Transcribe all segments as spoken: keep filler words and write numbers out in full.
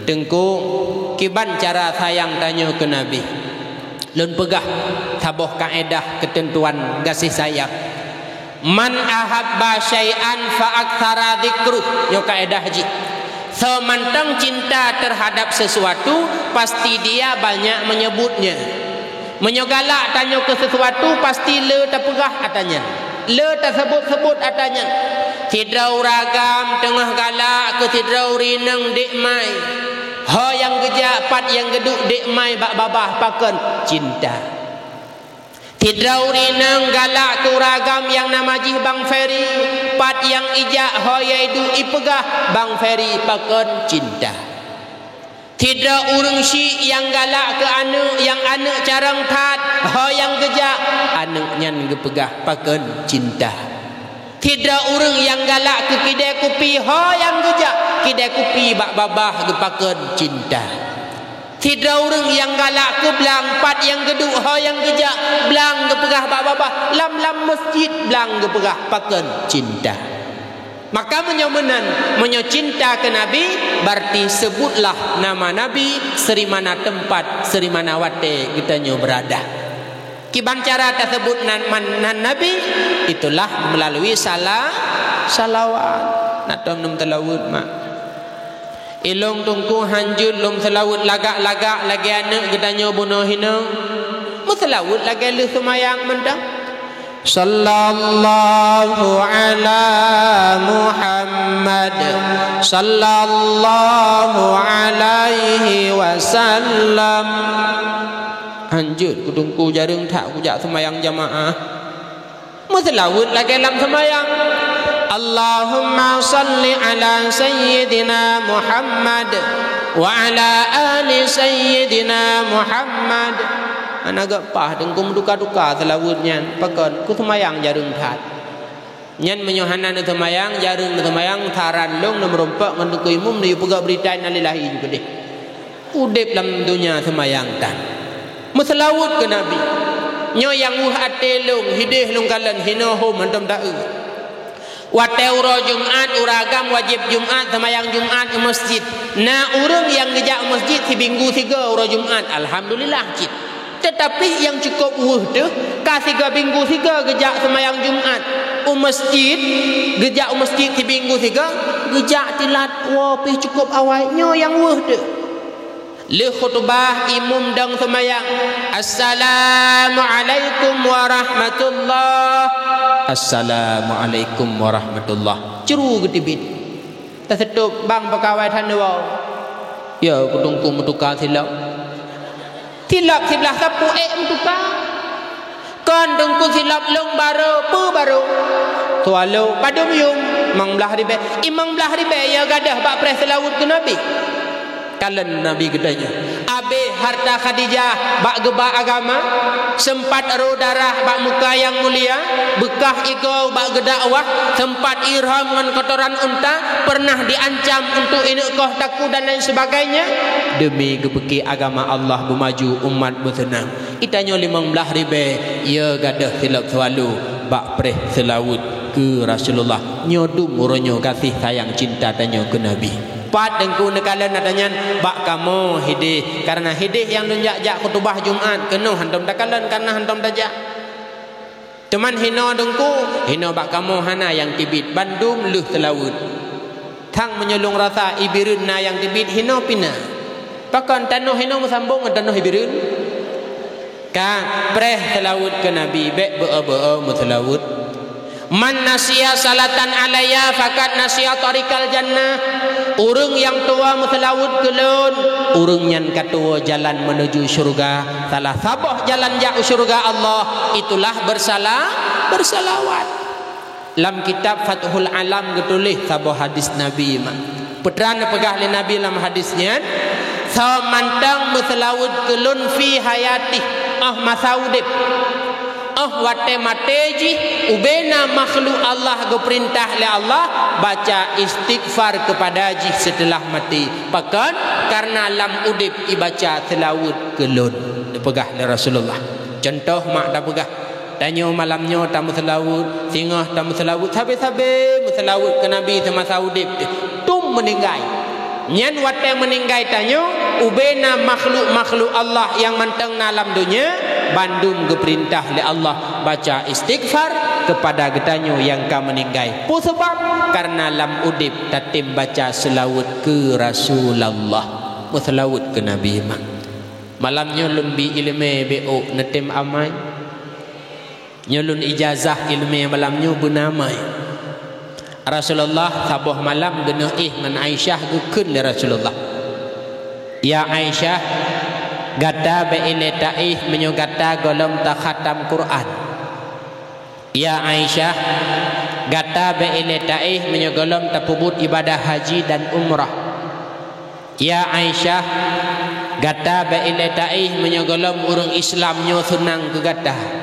Teungku, kiban cara sayang tanyoe keu Nabi? Lôn peugah saboh kaedah keuteuntuan gaséh sayang. "Man ahabba syai'an fa aktsara dzikruh," nyoe kaedah jih. Soe mantong cinta terhadap sesuatu, pasti dia banyak menyebutnya. Meunyoe galak tanyoe keu sesuatu, pasti le tapeugah atra nyan, le taseubut-seubut atra nyan. Sidroe ureueng agam teungoh galak keu sidroe ureueng inong dék mai. Ho nyang geujak, pat nyang geuduek dék mai bak babah, pakon? Cinta. Sidroe ureueng inong galak keu ureueng agam nyang nama jih Bang Ferry, pat nyang ijak, ho nyang iduek ipeugah Bang Ferry, pakon? Cinta. Sidroe ureueng syik nyang galak keu aneuk nyang aneuk carông that, ho nyang geujak, aneuk nyan geupeugah, pakon? Cinta. Sidroe ureueng nyang galak keu kidée kupi, ho nyang geujak, kidée kupi bak babah geupakon? Cinta. Sidroe ureueng nyang galak keu blang, pat nyang geuduek, ho nyang geujak, blang geupeugah bak babah, lam-lam meuseujid blang geupeugah, pakon? Cinta. Maka meunyoe meunan, meunyoe cinta keu Nabi, berarti sebutlah nama Nabi seurimana teumpat, seurimana watée geutanyoe beurada. Kiban cara taseubut nan, man, nan Nabi, itulah meulalu sala-, salawat. Na tom neumeuseulaweuet, mak. Ilong Teungku hanjeuet lom seulaweuet lagak-lagak lagée aneuk geutanyoe bunoe hinoe. Meuseulaweuet lagée lheueh seumayang mantong. Sallallahu ala Muhammad, sallallahu alaihi wasallam. Hanjeuet keu Teungku jareueng that kujak seumayang jamaah. Meuseulaweuet lagée lam seumayang. Allahumma salli ala sayyidina Muhammad wa ala ali sayyidina Muhammad. Hana geupaih Teungku meuduka-duka seulaweuet nyan, pakon? Keu seumayang jareueng that. Nyan meunyoe hana neuseumayang, jareueng neuseumayang, saran lôn neumeurumpok ngon Teungku Imum, neuyue peugah beurita innalillahi ju keudeh. Udeb lam donya seumayang tan. Meuseulaweuet keu Nabi. Nyoe nyang weueh até lôn, hideh lôn kalon, hinoe hom hántom taeu. Watée uroe Jumat, ureueng agam wajéb Jumat, seumayang Jumat u meuseujid. Na ureueng nyang geujak u meuseujid sibinggu sigoe uroe Jumat, alhamdulillah cit. Teutapi nyang cukôp weueh teuh, ka sigoe binggu sigoe geujak seumayang Jumat u meuseujid, geujak u meuseujid sibinggu sigoe, geujak tilat woe pih cukôp awai, nyoe nyang weueh teuh. Lheueh khutubah, imum dong seumayang, "Assalamualaikum warahmatullah. Assalamualaikum warahmatullah." Cru geuteubiet. Taseutôb, "Bang, pakawai that neuwoe?" "Ya, keu Teungku meutuka silop." "Silop siblaih sapu ék meutuka?" "Kon, Teungku, silop lôn barô." "Peue barô?" "Swallow." "Padum yum?" "Limong blaih ribée." "Limong blaih ribée ya gadôh bak preh seulaweuet keu Nabi?" Kalon Nabi geutanyoe. Abéh harta Khadijah bak geuba agama, seumpat ro darah bak muka nyang mulia, beukah igoe bak geudakwah, seumpat irom ngon kotoran unta, peureunah diancam untuk ineuk koh takue dan lain sebagainya, demi geupeuki agama Allah beumaju, umat beuseunang. Geutanyoe limong blaih ribée, ya gadôh silop swallow bak preh seulaweuet keu Rasulullah. Nyoe dum uroe nyoe gaséh sayang cinta tanyoe keu Nabi. Pat Teungku neukalon atra nyan? Bak kamoe hideh, kareuna hideh nyang lôn jak-jak khutubah Jumat, keunoe hántom takalon kareuna hántom tajak. Teuma hinoe Teungku, hinoe bak kamoe hana nyang teubiet, bandum lheueh seulaweuet. Sang meunyoe lôn rasa Ibireuen na nyang teubiet, hinoe pih na. Pakon, tanoh hinoe meusambong ngon tanoh Ibireuen? Ka, preh seulaweuet keu Nabi, bék beu-o-beu-o meuseulaweuet. "Man nasiya salatan alayya faqad nasiya thariqal jannah." Ureuëng nyang tuwoe meuseulaweuet keu lôn, ureuëng nyan ka tuwoe jalan meunuju syeuruga. Salah saboh jalan jak u syeuruga Allah, itulah beusala-, beuseulaweuet. Lam kitab Fathul Alam geutuléh saboh hadis Nabi, mak. Peue teuma neupeugah lé Nabi lam hadis nyan, "Soe mantong meuseulaweuet keu lôn fi hayatih," óh masa udeb. Óh watée maté jih, ubena makhluk Allah geupeurintah lé Allah baca istighfar keupada jih seuteulah maté. Pakon? Kareuna lam udeb ibaca seulaweuet keu lôn, neupeugah lé Rasulullah. Cuntoh mak tapeugah, tanyoe malam nyoe tameuseulaweuet, singoh tameuseulaweuet, sabe-sabe meuseulaweuet keu Nabi seumasa udeb teuh, dum meuninggai. Nyan watée meuninggai tanyoe, ubena makhluk-makhluk Allah nyang mantong na lam donya, bandum geupeurintah lé Allah baca istighfar keupada geutanyoe nyang ka meuninggai. Peue sabab? Kareuna lam udeb tatem baca seulaweuet keu Rasulullah, meuseulaweuet keu Nabi mak. Malam nyoe lôn bi iéleumé bék ôk neutem amai. Nyoe lôn ijazah iéleumé malam nyoe beuna amai. Rasulullah saboh malam geunoh éh ngon Aisyah geukheun lé Rasulullah, "Ya Aisyah, gata bék ilée taéh meunyoe gata gohlom takhatam Quran. Ya Aisyah, gata bék ilée taéh meunyoe gohlom tapeubuet ibadah haji dan umrah. Ya Aisyah, gata bék ilée taéh meunyoe gohlom ureuëng Islam nyoe seunang keu gata.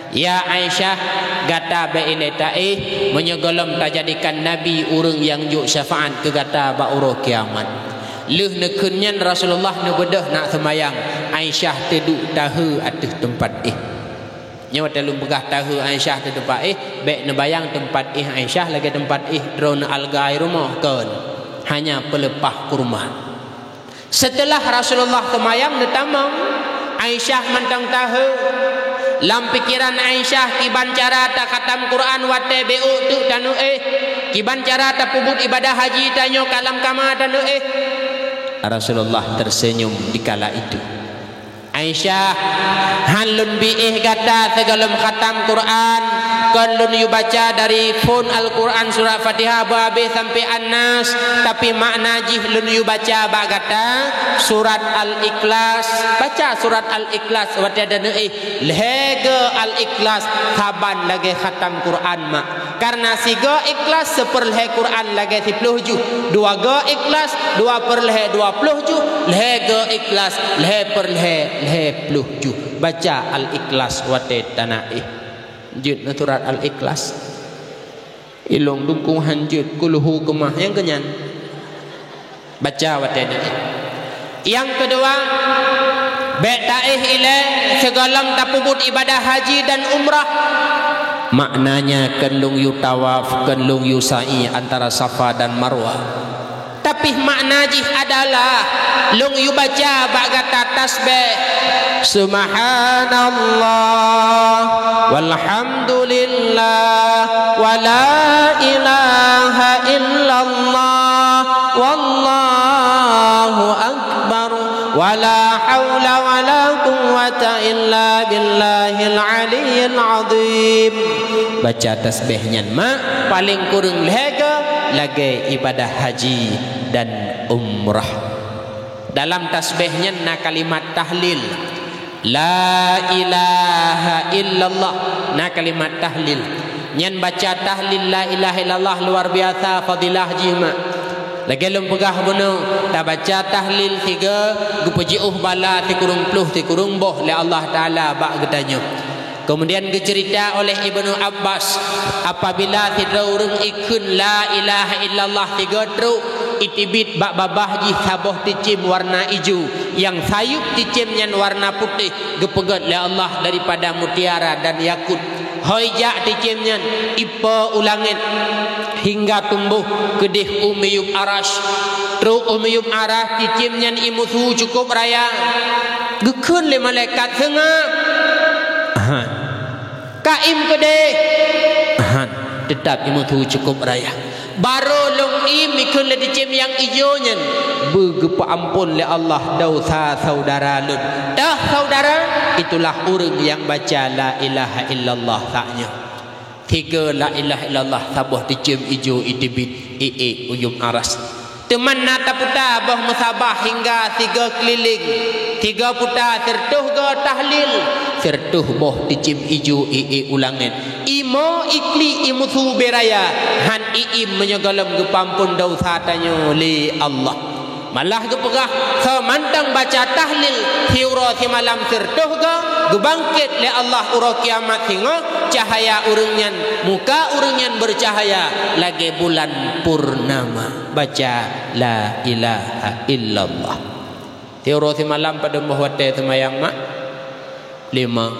Ya Aisyah, gata bék ilée taéh meunyoe gohlom tajadikan Nabi ureuëng nyang jok syafaat keu gata bak uroe kiamat." Lheueh neukheun nyan Rasulullah neubeudôh nak seumayang, Aisyah teuduek tahe ateueh teumpat éh. Nyoe watée lôn peugah tahe Aisyah teuduek teumpat éh, bék neubayang teumpat éh Aisyah lagée teumpat éh droeneuh alga i rumoh, kon. Hanya peuleupah kurma. Seuteulah Rasulullah seumayang neutamong, Aisyah mantong tahe. Lam pikeran Aisyah, kiban cara takhatam Quran watée bék ôk teuk taneuk éh, kiban cara tapeubuet ibadah haji tanyoe ka lam kama taneuk éh. Rasulullah terseunyum dikala itu. Aisyah, hán lôn bi éh gata sigohlom khatam Quran, kon lôn yue baca dari phon Al-Quran surat Fatihah beuhabéh sampoe An-Nas, tapi makna jih lôn yue baca bak gata surat Al-Ikhlas. Baca surat Al-Ikhlas watée taneuk éh, lhée go Al-Ikhlas saban lagée khatam Quran mak. Kareuna sigoe Ikhlas seupeurlhée Quran lagée siploh juh, dua goe Ikhlas dua peurlhée dua ploh juh, lhée goe Ikhlas lhée peurlhée lhée ploh juh. Baca Al-Ikhlas watée taneuk éh. Jeuet neusurat Al-Ikhlas. Ilong dukung hanjeuet kulhu keumah nyang keunyan. Baca watée nyan. Nyang keudua, bék taéh ilée sigohlom tapeubuet ibadah haji dan umrah. Maknanya kon lôn yue tawaf, kon lôn yue sa'i antara Safa dan Marwah. Tapi makna jih adalah lôn yue baca bak gata tasbih, Subhanallah, walhamdulillah, wala ilaha illallah, wallahu akbar, wala haula wala quwwata illa billahil aliyyil azim. Baca tasbih nyan mak, paleng kureueng lhée goe lagée ibadah haji dan umrah. Dalam tasbih nyan na kalimat tahlil. La ilaha illallah, na kalimat tahlil. Nyan baca tahlil la ilaha illallah luar biasa fadilah jih mak. Lagée lôn peugah bunoe, tabaca tahlil sigoe geupeujiôh bala sikureueng ploh sikureueng boh lé Allah Taala bak geutanyoe. Keumudian geuceurita oleh Ibnu Abbas, apabila sidroe ureuëng ikheun la ilaha illallah sigoe trok, iteubiet bak babah jih saboh teucém warna ijo, nyang sayeuep teucém nyan warna putéh, geupeugét lé Allah daripada mutiara dan yakut. Hôi jak teucém nyan, ipo u langét, hingga tumboh keudeh u miyueb arash. Trok u miyueb arash, teucém nyan imeusu cukôp raya. Geukheun lé malaikat, "Seungab." "Ahan." "Ka im keudeh?" "Ahan." Teutap imeusu cukôp raya. "Barô lôn im," ikheun lé teucém nyang ijo nyan, "Beugeupeuamphon lé Allah desya saudara lôn." "Toh saudara?" "Itulah ureuëng nyang baca la ilaha illallah saat nyoe." Sigoe la ilaha illallah saboh teucém ijo iteubiet iék u yuem arash. Teuma na taputa boh musabah hingga sigoe keulileng. Sigoe puta sireutôh goe tahlil, sireutôh boh teucém ijo iék u langét. Imo iklik imeusu bée raya, hán iim meunyoe gohlom geupeuamphon desya tanyoe lé Allah. Malah geupeugah, soe mantong baca tahlil siuroe simalam sireutôh goe, geubangkét lé Allah uroe kiamat singoh, cahya ureuëng nyan, muka ureuëng nyan beucahya lagée bulan purnama. Baca la ilaha illallah. Siuroe simalam padum boh watée seumayang mak? Limong.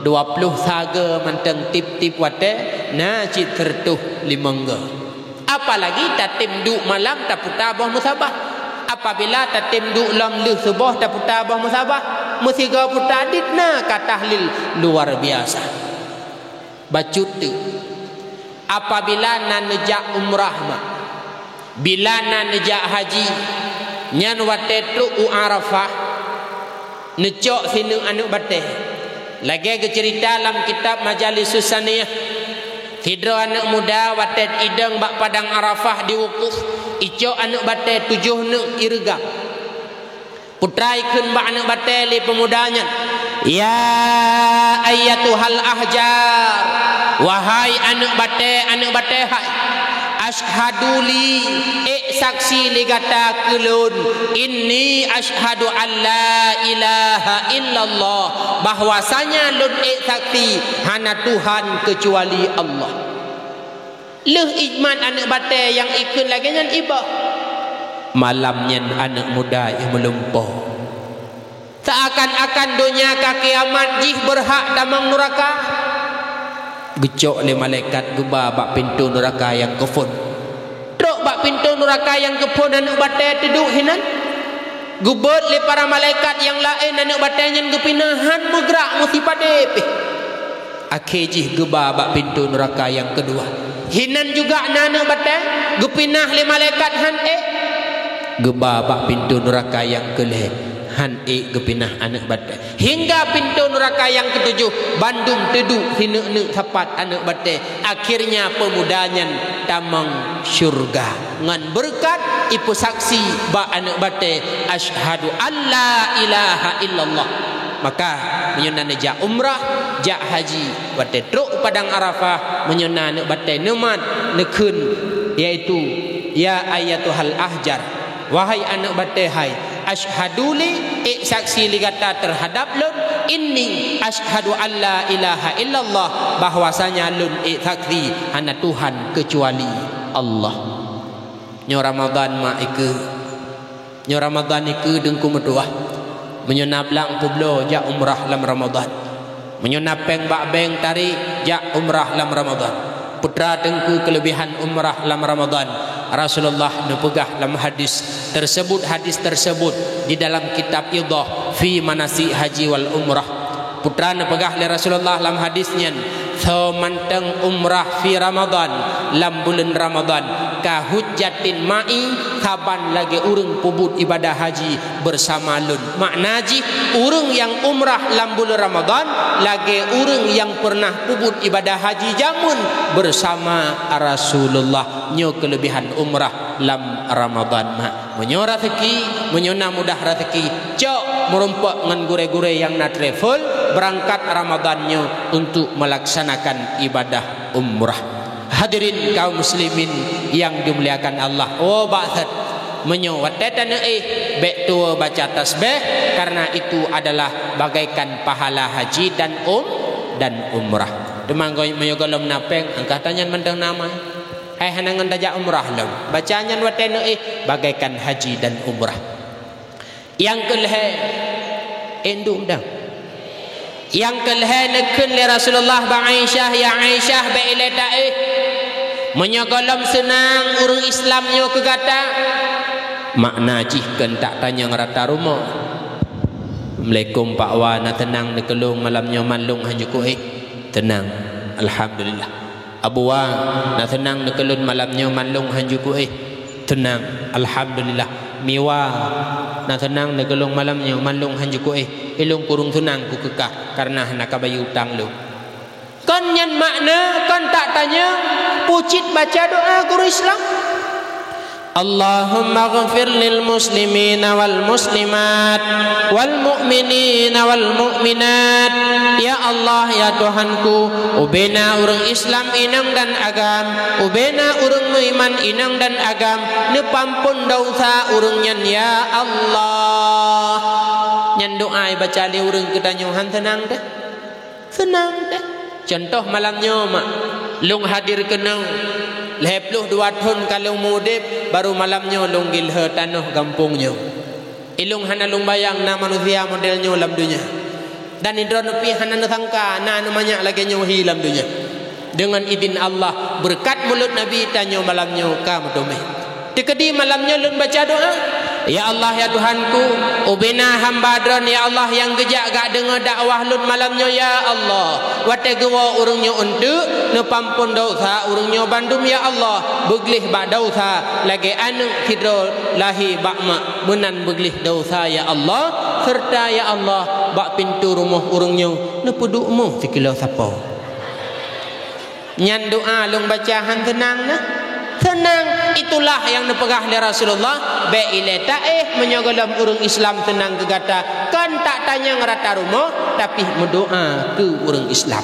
Dua ploh sagoe mantong tieb-tieb watée, na cit sireutôh limong goe. Apalagi tatem duek malam taputa boh musabah. Apabila tatem duek lom lheueh suboh taputa boh musabah, meusigoe puta dit na ka tahlil luar biasa. Bacut teuk. Apabila na neujak umrah mak, bila na neujak haji, nyan watée trok u Arafah, neucok sineuk aneuëk batée. Lagée geuceurita lam kitab Majalisus Saniyah, sidroe aneuëk muda watée idong bak padang Arafah di wukuf, icok aneuëk batée tujoh neuk ireugam. Putra ikheun bak aneuëk batée lé peumuda nyan, "Ya ayyatuhal ahjar, wahai aneuëk batée, aneuëk batée hai, asyhadu li, ék saksi lé gata keu lôn, inni asyhadu an la ilaha illallah, bahwasanya lôn ék saksi hana Tuhan keucuali Allah." Lheueh imat aneuëk batée nyang ikheun lagée nyan iboh. Malam nyan aneuëk muda nyang meulumpoe. Seakan-akan donya ka kiamat jih beurhak tamong nuraka. Geucok lé malaikat geuba bak pintoe nuraka nyang keuphon. Trok bak pintoe nuraka nyang keuphon aneuëk batée teuduek hinan. Geubeuet lé para malaikat nyang laén aneuëk batée nyan geupinah hán meugrak meusipadé pih. Akhé jih geuba bak pintoe nuraka nyang keudua. Hinan juga na aneuëk batée, geupinah lé malaikat hán ék. Geuba bak pintoe nuraka nyang keulhée, hán ék geupinah aneuëk batée. Hingga pintoe nuraka nyang keutujoh, bandum teuduek sineuk-neuk sapat aneuëk batée. Akhirnya peumuda nyan tamong syurga ngon beureukat ipeusaksi bak aneuëk batée, "Asyhadu an la ilaha illallah." Maka, meunyoe na neujak umrah, jak haji, watée trok u padang Arafah, meunyoe na aneuëk batée neumat, neukheun, yaitu, "Ya ayyatuhal ahjar, wahai aneuëk batée hai, asyhadu li, ék saksi lé gata teuhadap lôn, inni asyhadu an la ilaha illallah, bahwasanya lôn ék saksi hana Tuhan keucuali Allah." Nyoe Ramadhan mak ikeue. Nyoe Ramadhan ikeue deungku meutuwah. Meunyoe na blang peubloe jak umrah lam Ramadhan. Meunyoe na péng bak bank tarék jak umrah lam Ramadhan. Putra teungku keuleubihan umrah lam Ramadhan. Rasulullah neupeugah lam hadis tersebut, hadis tersebut di dalam kitab Idah fi Manasik Haji wal Umrah. Putra neupeugah lé Rasulullah lam hadis nyan, "Soe mantong umrah fi Ramadhan, lam buleuen Ramadhan, ka hujjatin ma'i, saban lagée ureuëng peubuet ibadah haji beusama lôn." Makna jih, ureuëng nyang umrah lam buleuen Ramadhan lagée ureuëng nyang peureunah peubuet ibadah haji jameun beusama Rasulullah. Nyoe keuleubihan umrah lam Ramadhan mak. Meunyoe raseuki, meunyoe na mudah raseuki, cok meurumpok ngon gurée-gurée nyang na travel, beurangkat Ramadhan nyoe untuk meulaksanakan ibadah umrah. Hadirin kaum muslimin nyang dimuliakan Allah, oh bak that, meunyoe watée taneuk éh, bék tuwoe baca tasbih, karena itu adalah bagaikan pahala haji dan um, dan umrah. Teuma meunyoe gohlom na péng, angkah tanyan mantong nama. Hai hana ngon tajak umrah lom. Baca nyan watée neuk éh bagaikan haji dan umrah. Nyang keulhée, éh, ndum dang. Nyang keulhée neukheun lé Rasulullah bak Aisyah, "Ya Aisyah, bék ilée taéh. Meunyoe gohlom seunang ureuëng Islam nyoe keu gata." Makna jih keu tak tanyong rata rumoh. "Assalamualaikum Pak Wa, na seunang neukeulong malam nyoe, man lôn han jukuk éh?" "Seunang, alhamdulillah." "Abu Wa, na seunang neukeulon malam nyoe, man lôn han jukuk éh?" "Seunang, alhamdulillah." "Mi Wa, na seunang neukeulon malam nyoe, man lôn han jukuk éh?" "Ilôn kureueng seunang kukeukah, kareuna hana kabayeue utang lôn." Kon nyan makna kon tak tanyong, pucit baca doa guru Islam. "Allahumma ghfir lil muslimina wal muslimat, wal mu'minina wal mu'minat." Ya Allah, ya Tuhanku, ubena ureuëng Islam inong dan agam, ubena ureuëng meuiman inong dan agam, neupeuampon desya ureuëng nyan, ya Allah. Nyan doa ibaca lé ureuëng keu tanyoe han seunang teuh. Seunang teuh. Cuntoh malam nyoe mak, lôn hadir keunoe, lhée ploh dua thon ka lôn meu-udeb, barô malam nyoe lôn geulhée tanoh gampông nyoe. Ilôn hana lôn bayang na manusia model nyoe lam donya. Dan droeneuh pih hana neusangka na aneuk manyak lagée nyoe hi lam donya. Deungon idin Allah, beureukat mulod Nabi, tanyoe malam nyoe ka meuteumé. Teukeudi malam nyoe lôn baca doa, Ya Allah, ya Tuhanku, ubena hamba Droe, ya Allah, nyang geujak gak deungoe dakwah lôn malam nyoe, ya Allah. Watée geuwoe ureuëng nyoe eunteuk, neupampon desya ureuëng nyoe bandum, ya Allah. Beugleh bak desya lagée aneuëk sidroe lahé bak mak, meunan beugleh desya, ya Allah, seureuta, ya Allah, bak pintoe rumoh ureuëng nyoe neupeuduek méuh sikilo sapo. Nyan doa lôn baca han seunang na? Seunang. Itulah nyang neupeugah lé Rasulullah, bék ilée taéh meunyoe gohlom ureuëng Islam seunang keu gata, kon tak tanyong rata rumoh, tapi meudoa keu ureuëng Islam.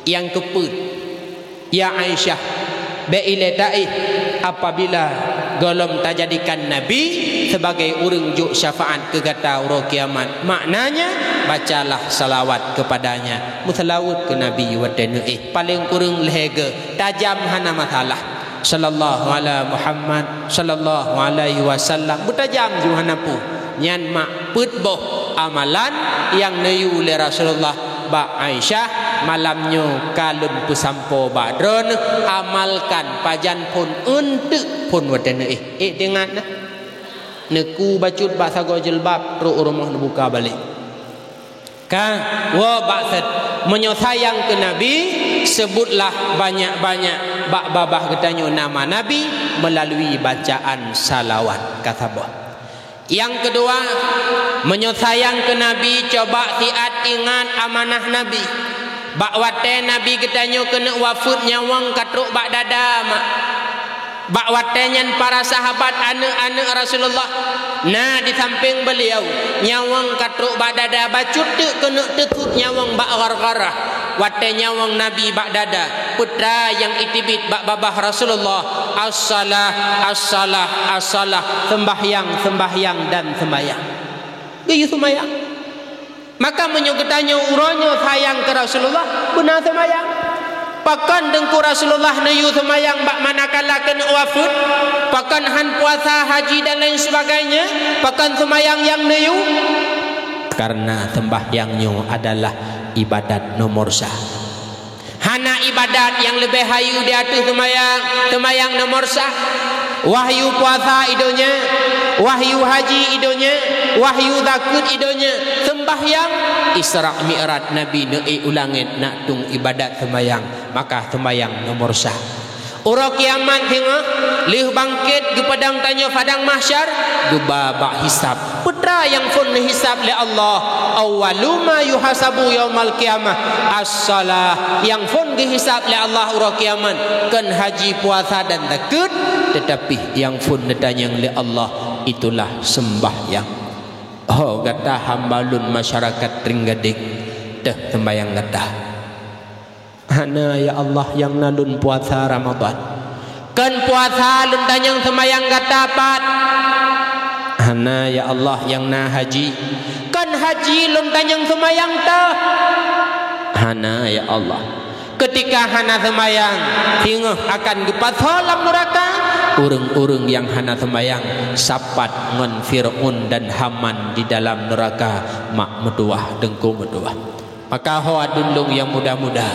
Nyang keupeuet, ya Aisyah, bék ilée taéh apabila gohlom tajadikan Nabi sibagai ureuëng jok syafaat keu gata uroe kiamat. Maknanya, bacalah salawat kepadanya. Meuseulaweuet keu Nabi watée neuéh, paleng kureueng lhée geu, tajam hana masalah. Sallallahu ala Muhammad, sallallahu alaihi wasallam. Beutajam ju hana peue. Nyan mak peuet boh amalan nyang neuyue lé Rasulullah bak Aisyah, malam nyoe ka lôn peusampoe bak droeneuh, amalkan pajan phon eunteuk phon watée neuéh. Ék teuingat na. Neuku bacut bak sagoe jilbab, trok u rumoh neubuka balek. Ka, woe bak set. Meunyoe sayang keu Nabi, seubutlah banyak-banyak bak babah geutanyoe nama Nabi meulalu bacaan salawat. Ka saboh. Nyang keudua, meunyoe sayang keu Nabi, coba siat ingat amanah Nabi. Bak watée Nabi geutanyoe keuneuk wafeuet, nyawöng ka trok bak dada mak. Bak watée nyan para sahabat, aneuëk-aneuëk Rasulullah, na di sampéng beuliau, nyawöng ka trok bak dada, bacut teuk keuneuk teutot nyawöng bak gargarah. Watée nyawöng Nabi bak dada, peue teuma nyang iteubiet bak babah Rasulullah, "As-shalah, as-shalah, as-shalah," seumbahyang, seumbahyang, dan seumbahyang. Geuyue seumbahyang. Maka meunyoe geutanyoe uroe nyoe sayang keu Rasulullah, beuna seumayang. Pakon Teungku Rasulullah neuyue seumayang bak manakala keuneuk wafeuet? Pakon han puasa, haji dan lain sebagainya? Pakon seumayang nyang neuyue? Karena sembahyang nyoe adalah ibadat nomor sa. Hana ibadat nyang leubeh hayeue di ateueh seumayang, seumayang nomor sa. Wahyu puasa i donya, wahyu haji i donya, wahyu zakeuet i donya, seumbahyang, Isra Mi'raj Nabi neuék u langét nak tueng ibadat seumayang, maka seumayang nomor sa. Uroe kiamat singoh, lheueh bangkét geupeudong tanyoe padang mahsyar, geuba bak hisab. Peue teuma nyang phon neuhisab lé Allah? Awwalu ma yuhasabu yaumal qiyamah as-shalah. Nyang phon geuhisab lé Allah uroe kiamat kon haji, puasa dan zakeuet, teutapi nyang phon neutanyong lé Allah itulah seumbahyang. Ho gata hamba Lôn masyarakat Trienggadeng, teuh seumbahyang gata. Hana, ya Allah, nyang na lôn puasa Ramadhan. Kon puasa lôn tanyong seumayang gata pat. Hana, ya Allah, nyang na haji. Kon haji lôn tanyong seumayang teuh. Hana, ya Allah. Keutika hana seumayang, singoh akan geupasoe lam nuraka. Ureuëng-ureuëng nyang hana seumayang sapat ngon Fir'aun dan Haman di dalam nuraka, mak meutuwah, teungku meutuwah. Maka ho aduen lôn nyang muda-muda,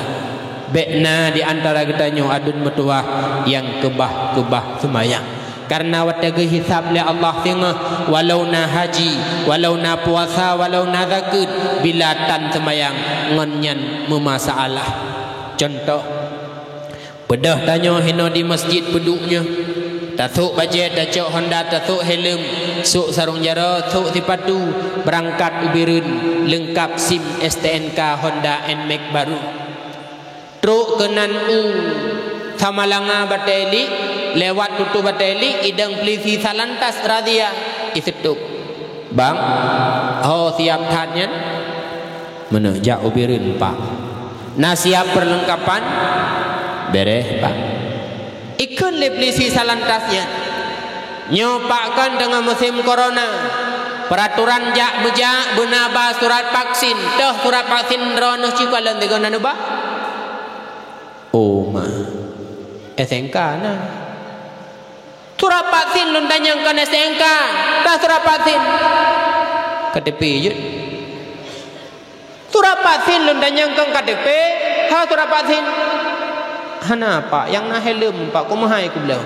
bék na di antara geutanyoe aduen meutuwah nyang keubah-keubah seumayang. Kareuna watée geuhisab lé Allah singoh, walau na haji, walau na puasa, walau na zakeuet, bila tan seumayang, ngon nyan meumasalah. Cuntoh, Beudôh tanyoe hinoe di masjid peuduek nyoe. Tasôk bajée, tacok honda, tasôk heleuem, sôk sarông jaroe, sôk sipatu, beurangkat u Bireuen, leungkab sim S T N K, Honda Nmax baru. Trok keunan u Samalanga Batée Iliek, lewat Tutoe Batée Iliek, idong peulisi salantas razia, iseutôb. "Bang, ho siab that nyan?" "Meuneuk jak u Bireuen, Pak." "Na siab peurleungkapan?" "Béréh, Pak." Ikheun lé peulisi salantas nyan, "Nyoe Pak kon teungoh musém korona. Peuratoran jak meujak beuna ba surat vaksin. Teuh surat vaksin droeneuh cit kalon sigoe na neuba." "Oh ma, S N K na." "Surat vaksin lôn tanyong kon S N K, bah surat vaksin." "K T P jeuet." "Surat vaksin lôn tanyong kon K T P, ha surat vaksin." "Hana Pak, nyang na heleuem Pak, kumeuhai kubloe."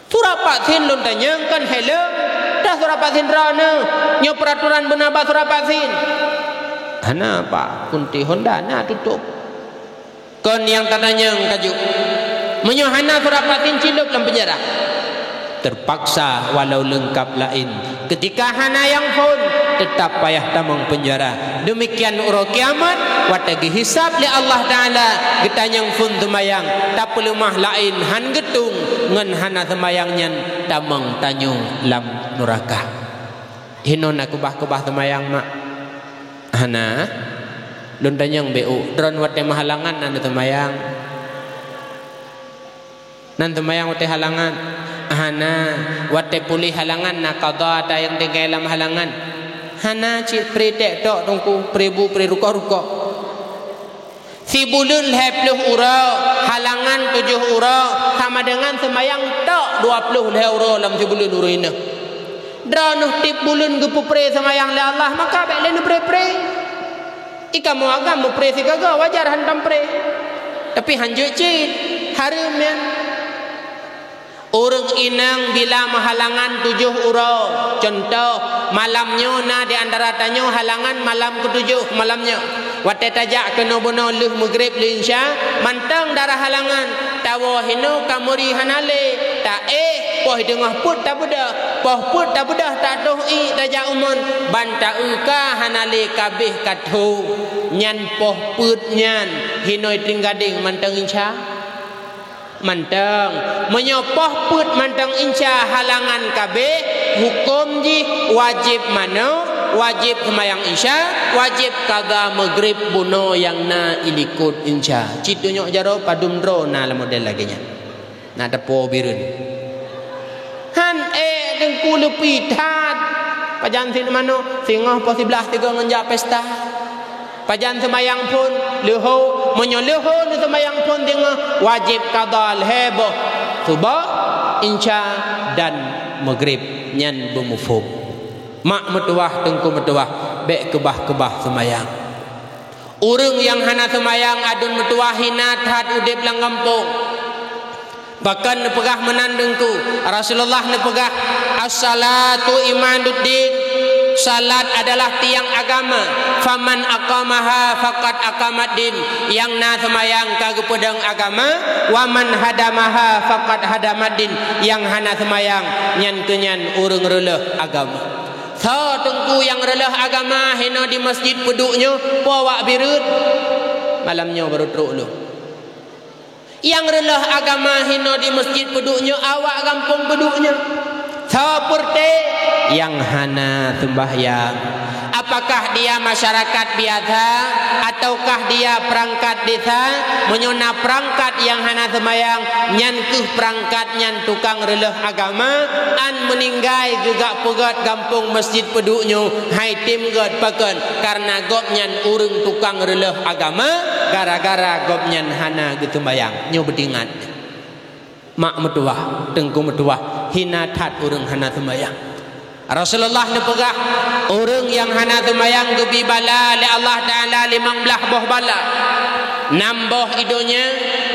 Surat vaksin lôn tanyong kon helm, dah surat vaksin droeneuh. Nyoe peuratoran beuna bak surat vaksin. Hana, Pak, kunti Honda na tutôp. Kon nyang tatanyong ka jeuet. Meunyoe hana surat vaksin, cilop lam penjara. Terpaksa walau leungkap laén. Keutika hana nyang phôn, teutap payah tamong penjara. Demikian uroe kiamat, watée geuhisab lé Allah Taala, geutanyong phôn seumayang, tapeuleumah laén han geutung ngon hana seumayang nyan tamong tanyoe lam nuraka. Hinoe na keubah-keubah seumayang, mak? Hana. Lôn tanyong beu, droen watée meuhalangan na seumayang? Nan seumayang watée halangan? Hana. Watée puléh halangan na qadha ata nyang tinggai lam halangan? Hana, cit pré tek tok teungku, pré bu, pré rukok-rukok. Sibuleuen lhée ploh uroe, halangan tujoh uroe, sama deungon seumayang tok dua ploh lhée uroe lam sibuleuen uroe inong. Droeneuh tieb buleuen geupeupré seumayang lé Allah, maka bék lé neupré-pré. I kamoe agam meupré sigoe-goe, wajar hantom pré. Tapi hanjeuet cit, hareuem nyan. Ureuëng inong bila meuhalangan tujoh uroe, cuntoh, malam nyoe na di antara tanyoe halangan malam keutujoh malam nyoe. Watée tajak keunoe bunoe lheueh meugreb lheueh insya, mantong darah halangan, tawoe hinoe ka meuri hana lé, taéh poh teungoh peuet tabeudôh, poh peuet tabeudôh tatoh ié tajak umon, ban taeu ka hana lé kabéh ka tho. Nyan poh peuet nyan hinoe teugadeng mantong insya. Mantong, meunyoe poh peuet mantong insya halangan kabéh, huköm jih wajéb manok, wajéb seumayang insya, wajéb qadha meugreb bunoe nyang na ilikot insya. Cit tunyok jaroe padum droe na lam model lagée nyan. Na teupo bireuen. Han ék teungku leupie that. Pajan sit manok, singoh poh siblaih sigoe ngon jak pesta. Pajan seumayang phon, leuho, meunyoe leuho neuseumayang phon teungoh, wajéb qadha lhée boh, suboh, insya, dan meugreb. Nyan beumuphom. Mak meutuwah, teungku meutuwah, bék keubah-keubah seumayang. Ureuëng nyang hana seumayang aduen meutuwah hina that udeb lam gampông. Pakon neupeugah meunan teungku? Rasulullah neupeugah, "As-salatu imaduddin." Salat adalah tiang agama. "Faman aqamaha faqad aqamaddin." Nyang na seumayang ka geupeudong agama, "Wa man hadamaha faqad hadamaddin." Nyang hana seumayang, nyan keuh nyan ureuëng reuloh agama. Soe teungku nyang reuloh agama hinoe di masjid peuduek nyoe, po awak bireuen? Malam nyoe barô trok lôn. Nyang reuloh agama hinoe di masjid peuduek nyoe awak gampông peuduek nyoe. Soe peureute? Nyang hana seumbahyang. Apakah dia masyarakat biasa ataukah dia perangkat desa? Meunyoe na perangkat nyang hana seumayang, nyan keuh perangkat nyan tukang reuloh agama, an meuninggai geugak peugét gampông masjid peuduek nyoe, hai tem gét pakon, kareuna gobnyan ureuëng tukang reuloh agama, gara-gara gobnyan hana geuseumayang. Nyoe beutingat. Mak meutuwah, teungku meutuwah, hina that ureuëng hana seumayang. Rasulullah neupeugah, ureuëng nyang hana seumayang geubri bala lé Allah Taala limong blaih boh bala. Nam boh i donya,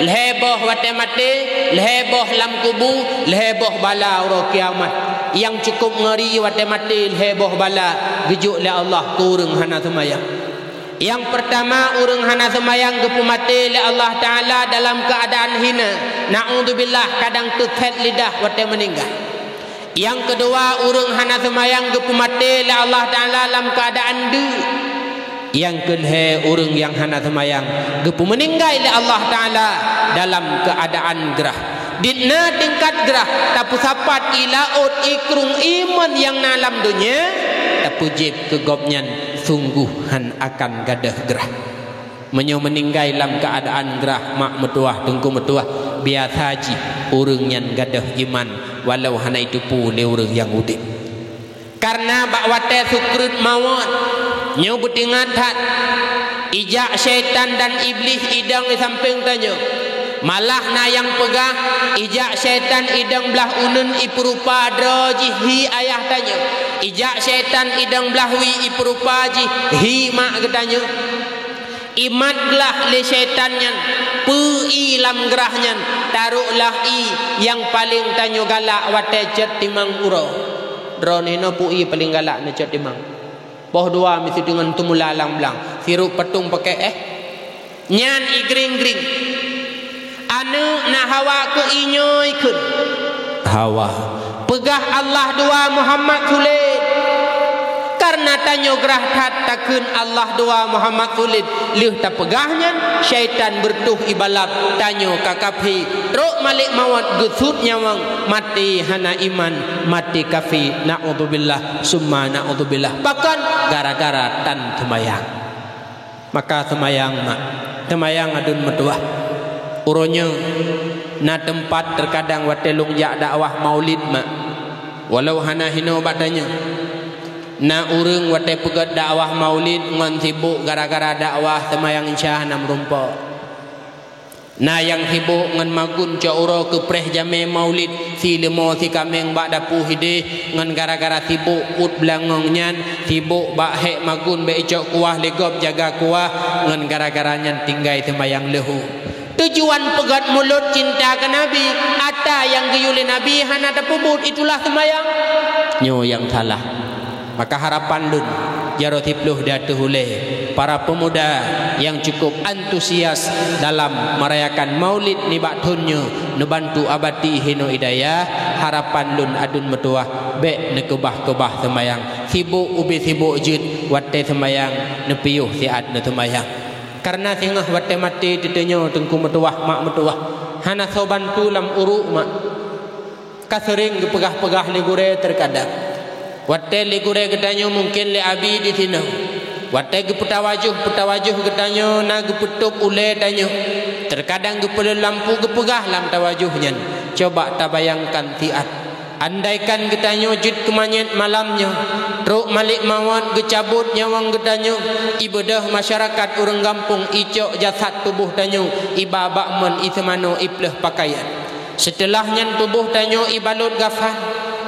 lhée boh watée maté, lhée boh lam kubu, lhée boh bala uroe kiamat. Nyang cukup ngeuri watée maté lhée boh bala geujok lé Allah keu ureuëng hana seumayang. Nyang peurtama, ureuëng hana seumayang geupeumaté lé Allah Taala dalam keuadaan hina. Naudzubillah, kadang teuthét lidah watée meuninggai. Nyang keudua, ureuëng hana seumayang geupeumaté lé Allah Taala lam keuadaan deuk. Nyang keulhée, ureuëng nyang hana seumayang geupeumeuninggai lé Allah Taala dalam keuadaan grah. Dit na tingkat grah, tapeusapat i laôt, i krueng, i mon nyang na lam donya, tapeujieb keu gobnyan sunggoh han akan gadôh grah. Meunyoe meuninggai lam keuadaan grah, mak meutuwah, teungku meutuwah, biasa jih ureuëng nyan gadôh iman, walau hana jiteupeue lé ureuëng nyang udeb. Kareuna bak watée sukreut mawöt, nyoe beutingat that, ijak syaitan dan Iblih idong di sampéng tanyoe. Malah na nyang peugah, ijak syaitan idong blaih uneuen ipeurupa droe jih hi ayah tanyoe. Ijak syaitan idong blaih wie ipeurupa jih hi mak geutanyoe. Imat glah lé syaitan nyan, peue ié lam grah nyan, taroklah ié nyang paleng tanyoe galak watée cot timang uroe. Droeneuh inoe peue ié paleng galak neucot timang. Poh dua miseue deungon teumula lam blang, sirop patong pakai éh. Nyan ié grieng-grieng. Aneuëk na hawa keu inyoe kheun. Hawa. Peugah Allah dua Muhammad sulet. Kareuna tanyoe grah that takheun Allah dua Muhammad sulet. Lheueh tapeugah nyan, syaitan beureutoh ié balap, tanyoe ka kafé. Trok malek mawöt geusut nyawöng, maté hana iman, maté kafé. Naudzubillah, summa naudzubillah. Pakon? Gara-gara tan seumayang. Maka seumayang, mak. Seumayang aduen meutuwah. Uroe nyoe na teumpat teukadang watée lôn jak dakwah maulid, mak. Walau hana hinoe bak tanyoe. Na ureuëng watée peugét dakwah maulid ngon sibok gara-gara dakwah, seumayang isya hana meurumpok. Na nyang sibok ngon magun cot uroe keupreh jamé maulid, si leumô si kaméng bak dapu sideh ngon gara-gara sibok uet beulangöng nyan, sibok bak hék magun bék icok kuah lé gob jaga kuah, ngon gara-gara nyan tinggai seumayang leuhô. Tujuan peugét mulod cinta keu Nabi, ata nyang geuyue lé Nabi hana tapeubuet, itulah seumayang. Nyoe nyang salah. Maka harapan lôn, jaroe siplôh di ateueh ulée, para peumuda nyang cukup antusias dalam merayakan maulid nibak thon nyoe, neubantu Abati Hinoe Hidayah, harapan lôn aduen meutuwah bék neukeubah-keubah seumayang. Sibok ubé sibok jeuet watée seumayang, neupiôh siat neuseumayang. Kareuna singoh watée maté teuteunyoe teungku meutuwah, mak meutuwah, hana soe bantu lam uruek, mak. Ka seuring geupeugah-peugah lé gurée teukadang. Watée lé gurée geutanyoe mungken lé abi disinoe. Watée geupeutawajoh-peutawajoh geutanyoe na geupeutôb ulée tanyoe. Teukadang geupeuleueh lampu geupeugah lam tawajoh nyan. Coba tabayangkan siat. Andaikan geutanyoe jeuet keu manyét malam nyoe, trok malek mawöt geucabot nyawöng geutanyoe, ibeudôh masyarakat ureuëng gampông icok jasad tuboh tanyoe, iba bak mon iseumanoe ipleueh pakaian. Seuteulah nyan tuboh tanyoe ibalot gafan,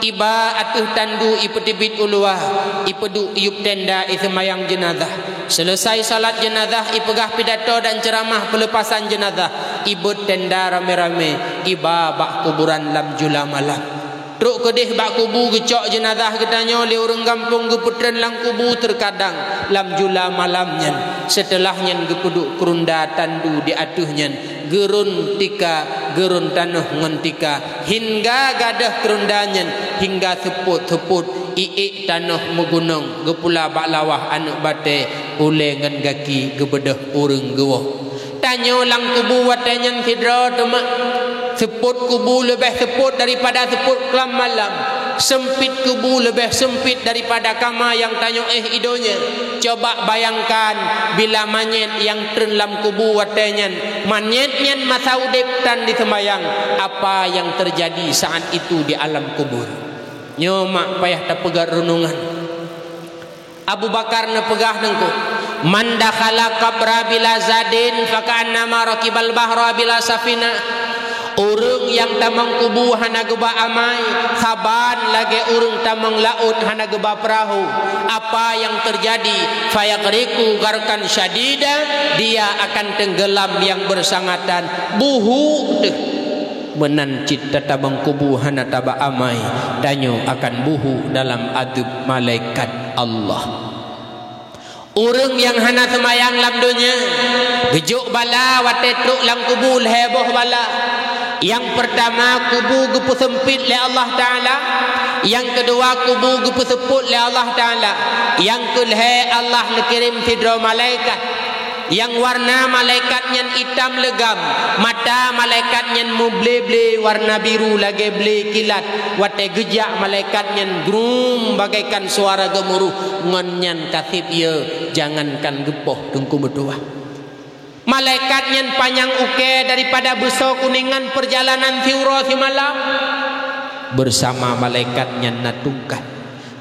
iba ateueh tandu ipeuteubiet u luwa, ipeuduek yueb tenda iseumayang jeunazah. Seuleusai salat jeunazah, ipeugah pidato dan ceuramah peuleupasan jeunazah, ibeuet tenda ramé-ramé, iba bak kuburan lam jula malam. Trok keudeh bak kubu geucok jeunazah geutanyoe lé ureuëng gampông geupeutreun lam kubu teukadang lam jula malam nyan. Seuteulah nyan geupeuduek keurunda tandu di ateueh nyan. Geurôn tika, geurôn tanoh ngon tika, hingga gadôh keurunda nyan, hingga seupôt-seupôt, iék tanoh meugunong, geupula bak lawah aneuëk batée, ulée ngon gaki geubeudôh ureuëng geuwoe. Tanyoe lam kubu watée nyan sidroe teuma. Seupôt kubu leubeh seupôt daripada seupôt klam malam. Seumpit kubu leubeh seumpit daripada kama nyang tanyoe éh i donya. Coba bayangkan, bila manyét nyang treun lam kubu watée nyan, manyét nyan masa udeb tan diseumayang, apa nyang teujadi saat itu di alam kubur? Nyoe mak payah tapeugét reunungan. Abu Bakar neupeugah teungku, "Man dakhala qabra bila zadin, faka'annama rakibal bahra bila safinah." Ureuëng nyang tamong kubu hana geuba amai, saban lagée ureuëng tamong laôt hana geuba peurahô. Apa nyang teujadi? Fayaghriqu gharqan syadida, dia akan tenggelam nyang beusangatan. Buhu teuh. Meunan cit tatamong kubu hana taba amai, tanyoe akan buhu dalam adeueb malaikat Allah. Ureuëng nyang hana seumayang lam donya, geujok bala watée trok lam kubu lhée boh bala. Nyang peurtama, kubu geupeuseumpit lé Allah Taala. Nyang keudua, kubu geupeuseupôt lé Allah Taala. Nyang keulhée, Allah neukirém sidroe malaikat. Nyang warna malaikat nyan itam leugam, mata malaikat nyan meuble-ble warna biru lagée ble kilat. Watée geujak malaikat nyan grum bagaikan suara geumuruh, ngon nyan ka seb ie, jangankan geupoh teungku meutuwah. Malaikat nyan panyang ukée daripada beusoe kuningan peurjalanan siuroe simalam. Beusama malaikat nyan na tungkat.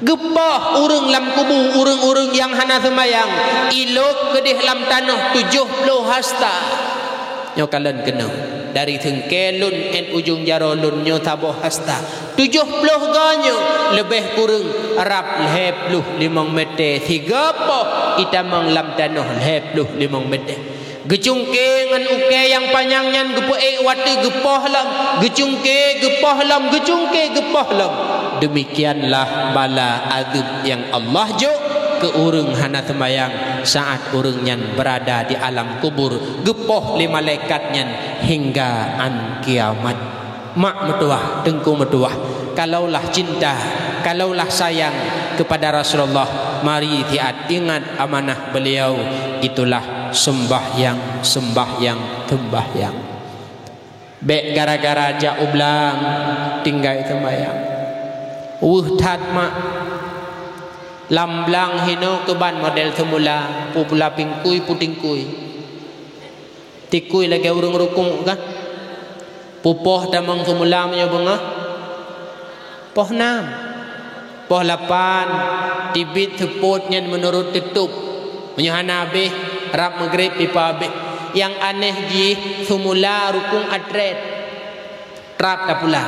Geupoh ureuëng lam kubu, ureuëng-ureuëng nyang hana seumayang, ilôb keudeh lam tanoh tujoh ploh hasta. Nyoe kalon keunoe. Dari seungkée lôn 'et ujong jaroe lôn nyoe saboh hasta. Tujoh ploh goe nyoe leubeh kureueng rab lhée ploh limong meter, sigoe poh itamong lam tanoh lhée ploh limong meter. Geucungke ngon ukée nyang panyang nyan geupeuék watée geupoh lom, geucungke geupoh lom, geucungke geupoh lom. Demikianlah bala azeueb nyang Allah jok keu ureuëng hana seumayang saat ureuëng nyan beurada di alam kubur, geupoh lé malaikat nyan hingga an kiamat. Mak meutuwah, teungku meutuwah, kalaulah cinta, kalaulah sayang kepada Rasulullah, mari siat ingat amanah beliau, itulah sembahyang, sembahyang, sembahyang. Bék gara-gara jak u blang tinggai seumayang. Weueh that mak. Lam blang hinoe keuban model seumula, peue pula pingkui, peue tingkui. Tingkui lagée ureuëng rukuk kan? Peue poh tamong seumula meunyoe beungoh? Poh nam. Poh lapan, teubiet seupôt nyan meunurot teutôb. Meunyoe hana habéh, rab meugreb pipa habéh. Nyang aneh jih, seumula rukuk atrét. Trab tapula.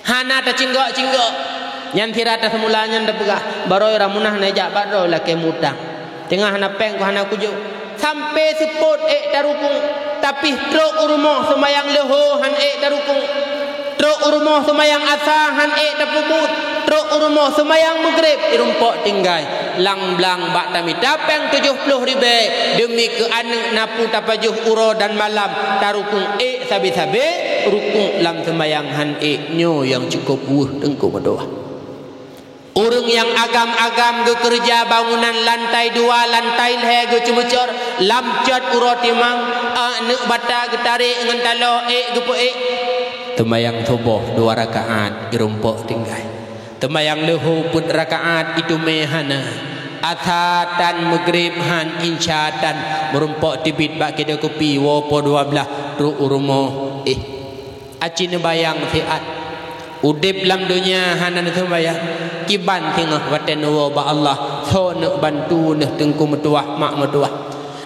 Hana tacinggok-cinggok. Nyan sira taseumula nyan tapeugah, "Barô ramunah neujak bak droe lakée mutang. Teungoh hana péng ku hana kujok." Sampoe seupôt ék tarukuk, tapi trok u rumoh seumayang leuhô han ék tarukuk. Trok u rumoh seumayang asa han ék tapeubuet. Trok u rumoh seumayang meugreb irumpok tinggai. Lam blang bak tamita péng tujoh ploh ribée, deumi keu aneuëk na peue tapajoh uroe dan malam, tarukuk ék sabe-sabe, rukuk lam seumayang han ék, nyoe nyang cukôp weueh teungku meudoá. Ureuëng nyang agam-agam geukeureuja bangunan lantai dua, lantai lhée geuceumeucor, lam cot uroe timang, aneuëk bata geutarek ngon taloe ék geupeuék. Teumayang suboh dua rakaat, irumpok tinggai. Teumayang leuhô peuet rakaat, iteumé hana. Asa tan, meugreb han, insya tan, meurumpok teubiet bak keude kupi, woe poh dua blaih, trok u rumoh. Eh, aci neubayang siat. Udeb lam donya hana neuseumayang, kiban singoh watée neuwoe bak Allah, soe neuk bantu neuh teungku meutuwah, mak meutuwah.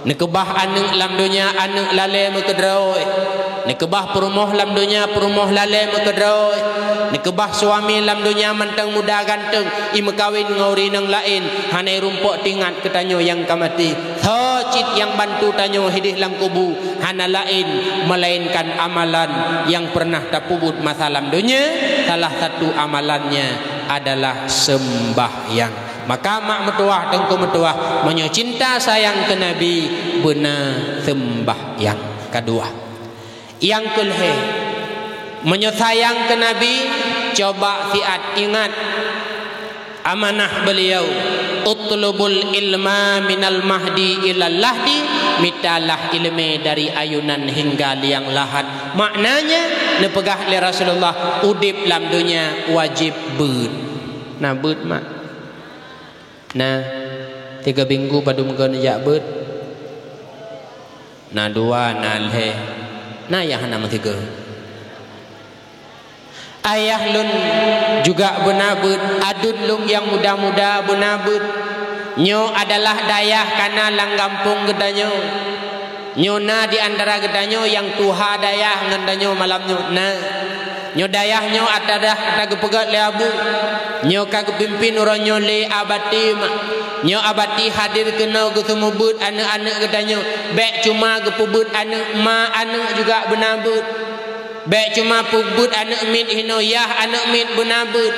Neukeubah aneuëk lam donya, aneuëk lalée meukeudroe. Neukeubah peurumoh lam donya, peurumoh lalée meukeudroe. Neukeubah suami lam donya mantong muda gantong, imeukawen ngon ureuëng nyang laén, hana irumpok teuingat keu tanyoe nyang ka maté. Soe cit nyang bantu tanyoe hideh lam kubu, hana laén meulaénkan amalan nyang peureunah tapeubuet masa lam donya, salah satu amalannya adalah seumbahyang. Maka mak meutuwah, teungku meutuwah, meunyoe cinta sayang keu Nabi, beuna seumbahyang. Kadua. Nyang keulhée, meunyoe sayang keu Nabi, coba siat ingat amanah beliau, "Utlubul ilma minal mahdi ilal lahdi," mitalah iéleumé dari ayunan hingga liang lahat. Maknanya, neupeugah lé Rasulullah, udeb lam donya wajéb beuet. Na beuet mak? Na, tiga minggu padum goe neujak beuet? Na dua, na lhée, na nyang hana meusigoe. Ayah lôn juga beuna beuet, aduen lôn nyang muda-muda beuna beuet. Nyoe adalah dayah kana lam gampông geutanyoe. Nyoe na di antara geutanyoe nyang tuha dayah ngon tanyoe malam nyoe na. Nyoe dayah nyoe atadah ata geupeugét lé Abu. Nyoe ka geupimpén uroe nyoe lé Abati mak. Nyoe Abati hadir keunoe geuseumeubeuet aneuëk-aneuëk geutanyoe. Bék cuma geupeubuet aneuëk ma, aneuëk juga beuna beuet. Bék cuma peubuet aneuëk miet hinoe, yah aneuëk miet beuna beuet.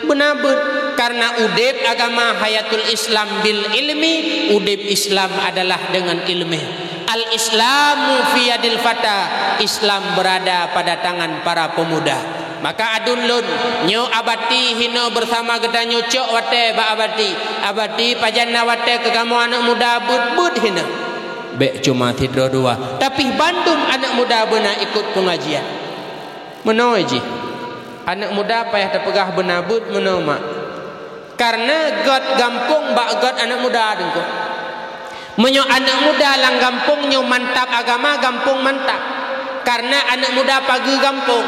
Beuna beuet, karena udeb agama hayatul Islam bil ilmi, udeb Islam adalah dengan ilmu. Al-Islamu fi yadil fata, Islam berada pada tangan para pemuda. Maka aduen lôn, nyoe Abati hinoe bersama geutanyoe cok watée bak Abati. Abati, pajan na watée keu kamoe aneuëk muda beuet-beuet hinoe. Bék cuma sidroe dua, tapi bandum aneuëk muda beuna ikot pengajian. Meunoe jih, aneuëk muda payah tapeugah beuna beuet meunoe mak. Karena göt gampông bak göt aneuëk muda teungku. Meunyoe aneuëk muda lam gampông nyoe mantap agama, gampông mantap. Karena aneuëk muda pageue gampông.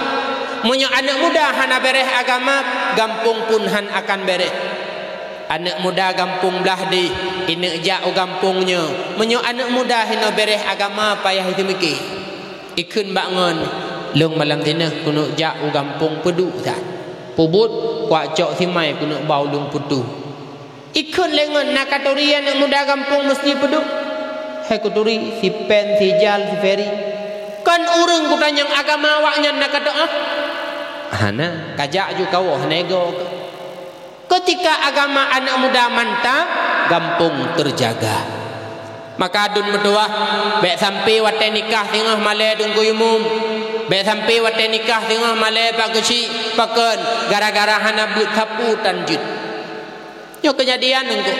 Meunyoe aneuëk muda hana béréh agama, gampông pun han akan béréh. Aneuk muda gampông blah deh, ineuk jak u gampông nyoe. Meunyoe aneuk muda hinoe bèrèh agama payah iseumiké. Ikheun bak ngon, lôn malam sineuh keuneuk jak u gampông peuduek that. Peubuet, kuak cok simai keuneuk ba ulôn putôh. Ikheun lé ngon na katuri aneuk muda gampông meuseuti peuduek. Hai kuturi, si Pen, si Jal, si Feri. Kon ureuëng geutanyoe agama awaknyan na katoh ah? Hana, kajak ju kawoe hana ego. Keutika agama aneuk muda mantap, gampông teujaga. Maka dum meutuwah, bék sampai watée nikah singoh malée teungku imum. Bék sampai watée nikah singoh malée pak geuchik, pakon gara-gara hana beuet sapeue tan jeuet. Nyoe keujadian teungku.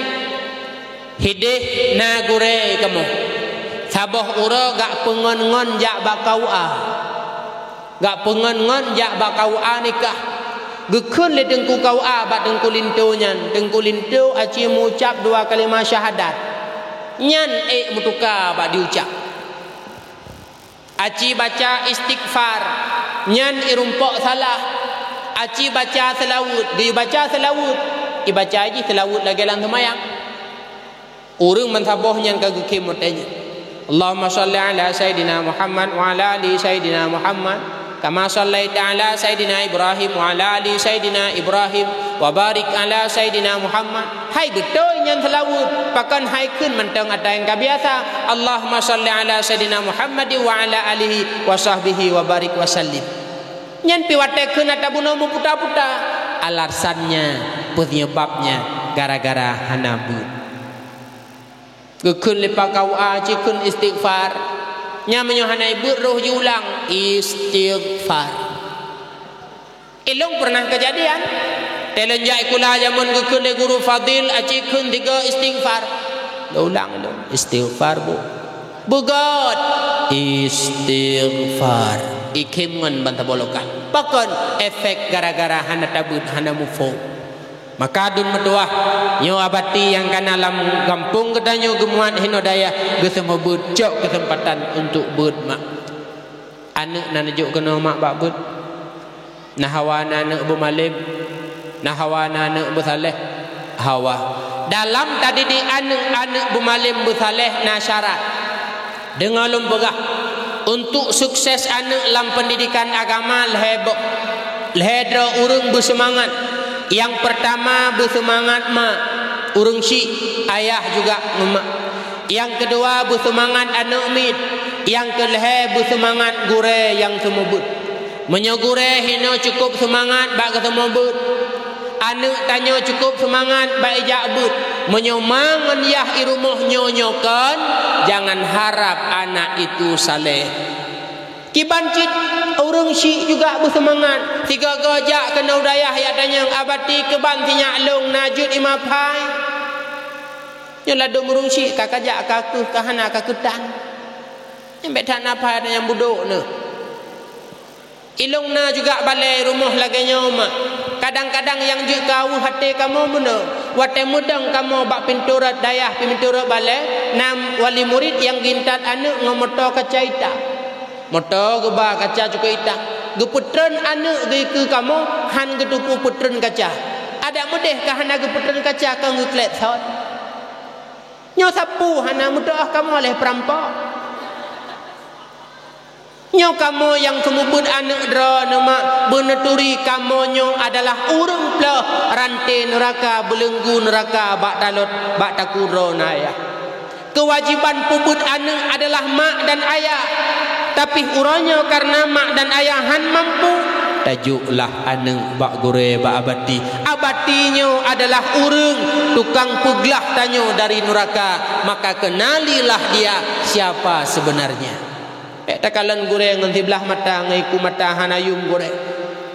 Hideh na gurée kamoe. Saboh uroe gak peungon-ngon jak bak K U A. Gak peungon-ngon jak bak K U A nikah. Geukheun lé teungku K U A bak teungku linto nyan, teungku linto aci meuucap dua kalimah syahadat. Nyan ék meutuka bak diucap. Aci baca istighfar, nyan irumpok salah. Aci baca seulaweuet, geubaca seulaweuet, ibaca jih seulaweuet lagée lam seumayang. Ureuëng meusaboh nyan ka geukhém watée nyan. Allahumma shalli ala Sayyidina Muhammad wa ala ali Sayyidina Muhammad, kama shallaita ala Sayyidina Ibrahim wa ala ali Sayyidina Ibrahim, wa barik ala Sayyidina Muhammad. Hai beutôi nyan seulaweuet, pakon hai kheun mantong ata nyang ka biasa. Allahumma shalli ala Sayyidina Muhammad wa ala alihi wa sahbihi wa barik wa sallim. Nyan pi watée kheun ata bunoe meuputa-puta. Alasannya, peunyeubabnya, gara-gara hana beuet. Geukheun lé pak K U A cikheun istighfar. Nyan meunyoe hana ibeuet roh jiulang, istighfar. Ilong pernah keujadian. Teulon jak sikula jameun geukheun lé guru Fadil aci kheun tiga istighfar. Lôn ulang ilong. Istighfar, Bu. Beugét. Istighfar. Ikhém ngon ban tabolokan. Pakon efek gara-gara hana tabeuet, hana muphom. Maka dum meutuwah, nyoe abati nyang kana lam gampông geutanyoe geumuat hinoe dayah geuseumeubeuet cok keuseumpatan untuk beuet mak. Aneuk na neujok keunoe mak bak beuet. Na hawa na aneuk beumalém, na hawa na aneuk beusaléh. Hawa. Dalam tadidik aneuk, aneuk beumalém beusaléh na syarat. Deungoe lôn peugah, untuk sukses aneuk lam peundidikan agama lhée boh, lhée droe ureuëng beuseumangat. Nyang peurtama beuseumangat mak, ureuëng syik, ayah juga ngon mak. Nyang keudua beuseumangat aneuk miet, nyang keulhée beuseumangat gurée nyang seumeubeuet. Meunyoe gurée hinoe cukup seumangat bak geuseumeubeuet, aneuk tanyoe cukup seumangat bak ijak beuet. Meunyoe ma ngon yah i rumoh nyoe-nyoe kon, jangan harap anak itu saleh. Kiban cit ureuëng syik juga beuseumangat. Sigoe-goe jak keunoe dayah jak tanyong, "Abati keuban sinyak lông na jeuet i maphai?" Nyoe ladôm ureuëng syik ka kajak ka keuh ka hana ka keutan. Nyan bék that na pha nyang budok neuh. Ilong na juga balée rumoh lagée nyoe mak. Kadang-kadang nyang jeuet keu aweuh até kamoe meunoe. Watée meudong kamoe bak pintoe rot dayah pintoe rot balée, na wali murit nyang geuintat aneuk ngon moto kaca ita. Moto geuba kaca cukôp ita. Geupeutreun aneuk geuikeue kamoe han geuteupeue peutreun kaca. Adak meudeh ka hana geupeutreun kaca kon geuklek thon. Nyoe sapeue hana meudoá kamoe lé peurampok. Nyoe kamoe nyang seumeubeuet aneuk droeneuh mak beuneuturi kamoe nyoe adalah ureuëng ploh ranté neuraka beuleunggu neuraka bak talot bak takue droeneuh ayah. Keuwajéban peubeuet aneuk adalah mak dan ayah. Tapi uroe nyoe kareuna mak dan ayah han mampu, tajôklah aneuk bak gurée bak abati. Abati nyoe adalah ureuëng tukang peuglah tanyoe dari nuraka, maka kenalilah dia siapa sebenarnya. Bék takalon gurée ngon siblah mata ngon iku mata hana yuem gurée.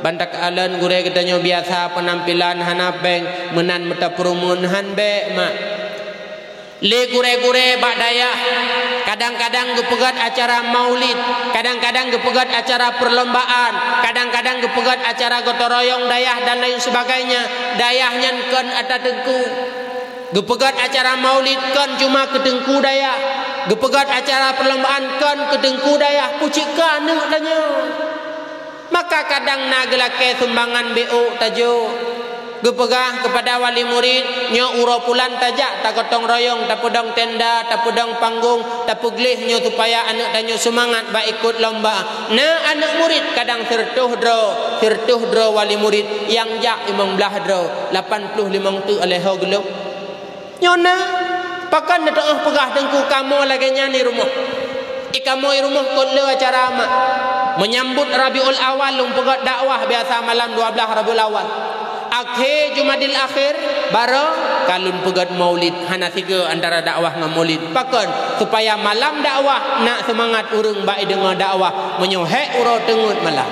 Ban takalon gurée geutanyoe biasa peunampilan hana péng meunan meutapeurumeuen han bék mak. Lé gurée-gurée bak dayah, kadang-kadang geupeugét acara maulid, kadang-kadang geupeugét acara peulombaan, kadang-kadang geupeugét acara gotong royong dayah dan lain sebagainya. Dayah nyan kon ata teungku. Geupeugét acara maulid kon cuma keu teungku dayah. Geupeugét acara peulombaan kon keu teungku dayah. Pucik keu aneuk tanyoe. Maka kadang na geulakée sumbangan B O tajok. Geupeugah keupada wali murit, "Nyoe uroe pulan tajak, tagotong royong, tapeudong tenda, tapeudong panggong, tapeugleh nyoe supaya aneuk tanyoe seumangat bak ikot lomba." Na aneuk murit kadang sireutôh droe, sireutôh droe wali murit, nyang jak limong blaih droe, lapan ploh limong teuk alèh ho geulom. Nyoe na, pakon neuteu'oh peugah teungku kamoe lagèe nyan di rumoh. Di kamoe di rumoh kot le acara mak. Menyambut Rabiul Awal lôn peugöt dakwah biasa malam dua blaih Rabiul Awal. Akhé Jumadil Akhir, baroe ka lôn peugöt maulid, hana sigoe antara dakwah ngon maulid. Pakon? Supaya malam dakwah na seumangat ureueng bak ideungoe dakwah. Meunyoe hék uroe teungeut malam.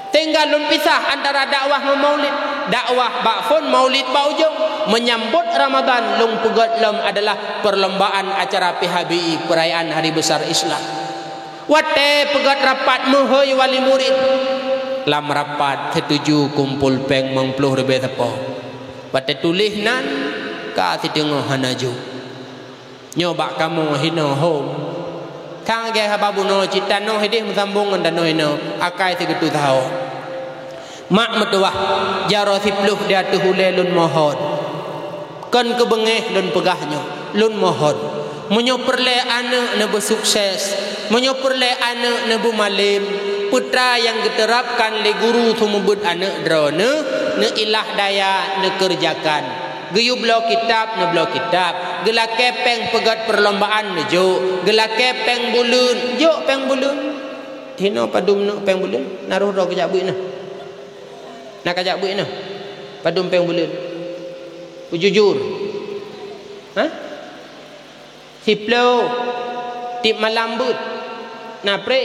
Sehingga lôn pisah antara dakwah ngon maulid. Dakwah bak phon, maulid bak ujong. Menyambut Ramadan lôn peugöt lom adalah perlombaan acara P H B I, perayaan Hari Besar Islam. Watèe peugöt rapat meuhôi wali murit. Lam rapat seutuju kumpul pèng limong ploh ribèe sapo. Watèe tuléh nan, ka siteungoh hana jok. Nyoe bak kamoe hinoe hom. Sang lagèe haba bunoe cit tanoh idéh meusambong ngon tanoh inoe, akai sigeutôh saho. Mak meutuwah, jaroe siploh di ateueh ulèe lôn mohon. Kon keu beungéh lôn peugah nyoe, lôn mohon. Meunyoe peureulèe aneuk neuh beusukses, meunyoe peureulèe aneuk neuh beumalém, peue nyang geuteurapkan lé guru seumeubeuet aneuk droeneuh, neuilah daya neukeureujakan. Geuyue bloe kitab, neubloe kitab. Geulakèe pèng peugöt perlombaan, neujok. Geulakèe pèng buleuen, jok pèng buleuen. Hinoe padum neuk pèng buleuen? Na roh droe kajak beuet neuh? Na kajak beuet neuh? Padum pèng buleuen? Beujujur. Hah? Siploh, tiep malam beuet. Na pré?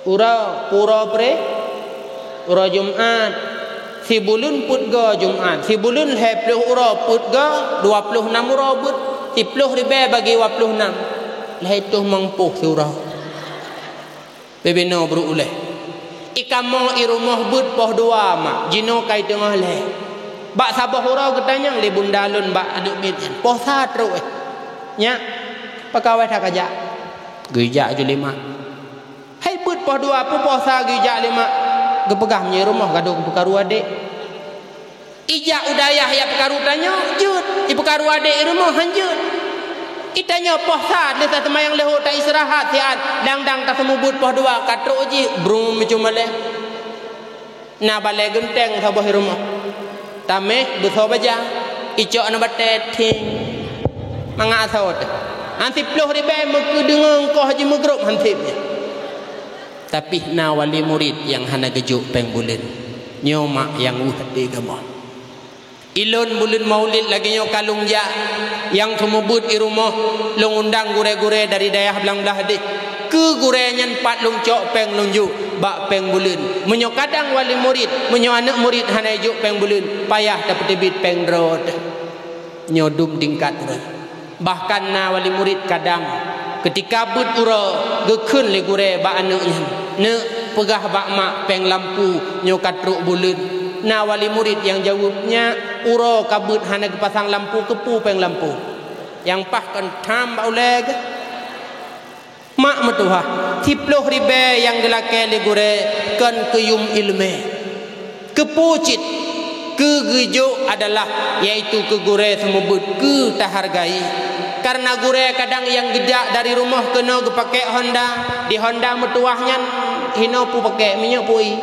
Uroe, peue uroe pré? Uroe Jumat. Sibuleuen peuet go Jumat. Sibuleuen lhèe ploh uroe, peuet go dua ploh nam uroe beuet. Siploh ribèe bagi dua ploh nam. Lhèe reutôh limong ploh siuroe. Bubena brôk ulèe. Di kamoe di rumoh beuet poh dua mak, jinoe ka teungoh lhèe. Bak saboh uroe geutanyong lé bunda lôn bak aneuk miet nyan, "Poh sa trôk, eh?" "Nyak, pakon awai that kajak?" "Geujak ju lé mak." "Hai beuet poh dua, peue poh sa geujak lé mak?" Geupeugah, "Meunyoe di rumoh gadôh geupeukaru adék." Ijak u dayah jak peukaru tanyoe, jeuet. Ipeukaru adék i rumoh, han jeuet. Itanyoe poh sa, lheuh taseumayang leuhô, taistirahat siat, dang-dang taseumeubeuet poh dua, ka trôk jih, brum, meucue malèe. Na balèe geunteng saboh i rumoh. Taméh beusoe baja, icok na batèe, ting. Mangat asoe teuh. Han siploh ribèe meukeudeungoe eungkoh jimeugrôp han sép nyan. Tapi na wali murit nyang hana geujok pèng buleuen. Nyoe mak nyang weueh até kamoe. Ilôn buleuen Maulid lagèe nyoe ka lôn jak, nyang seumeubeuet i rumoh, lôn undang gurèe-gurèe dari dayah blang blah deh. Keu gurèe nyan pat lôn cok pèng lôn jok bak pèng buleuen. Meunyoe kadang wali murit, meunyoe aneuk murit hana jijok pèng buleuen, payah tapeuteubiet pèng droe teuh. Nyoe dum tingkat uroe. Bahkan na wali murit kadang, keutika beuet uroe, geukheun lé gurèe bak aneuk nyan, "Neuk, peugah bak mak pèng lampu nyoe ka trôk buleuen." Na wali murit nyang jaweueb, "Nyak, uroe ka beuet hana geupasang lampu, keupeue pèng lampu?" Nyang paih kon tham bak ulèe geuh. Mak meutuha, siploh ribèe nyang geulakèe lé gurèe kon keu yum ileumèe. Keupeue cit keu geujok adalah, yaitu keu gurèe seumeubeuet keu tahargai. Kareuna gurèe kadang nyang geujak dari rumoh keunoe geupakék honda, di honda meutuwah nyan hinoe peue pakék, minyeuk peue ie.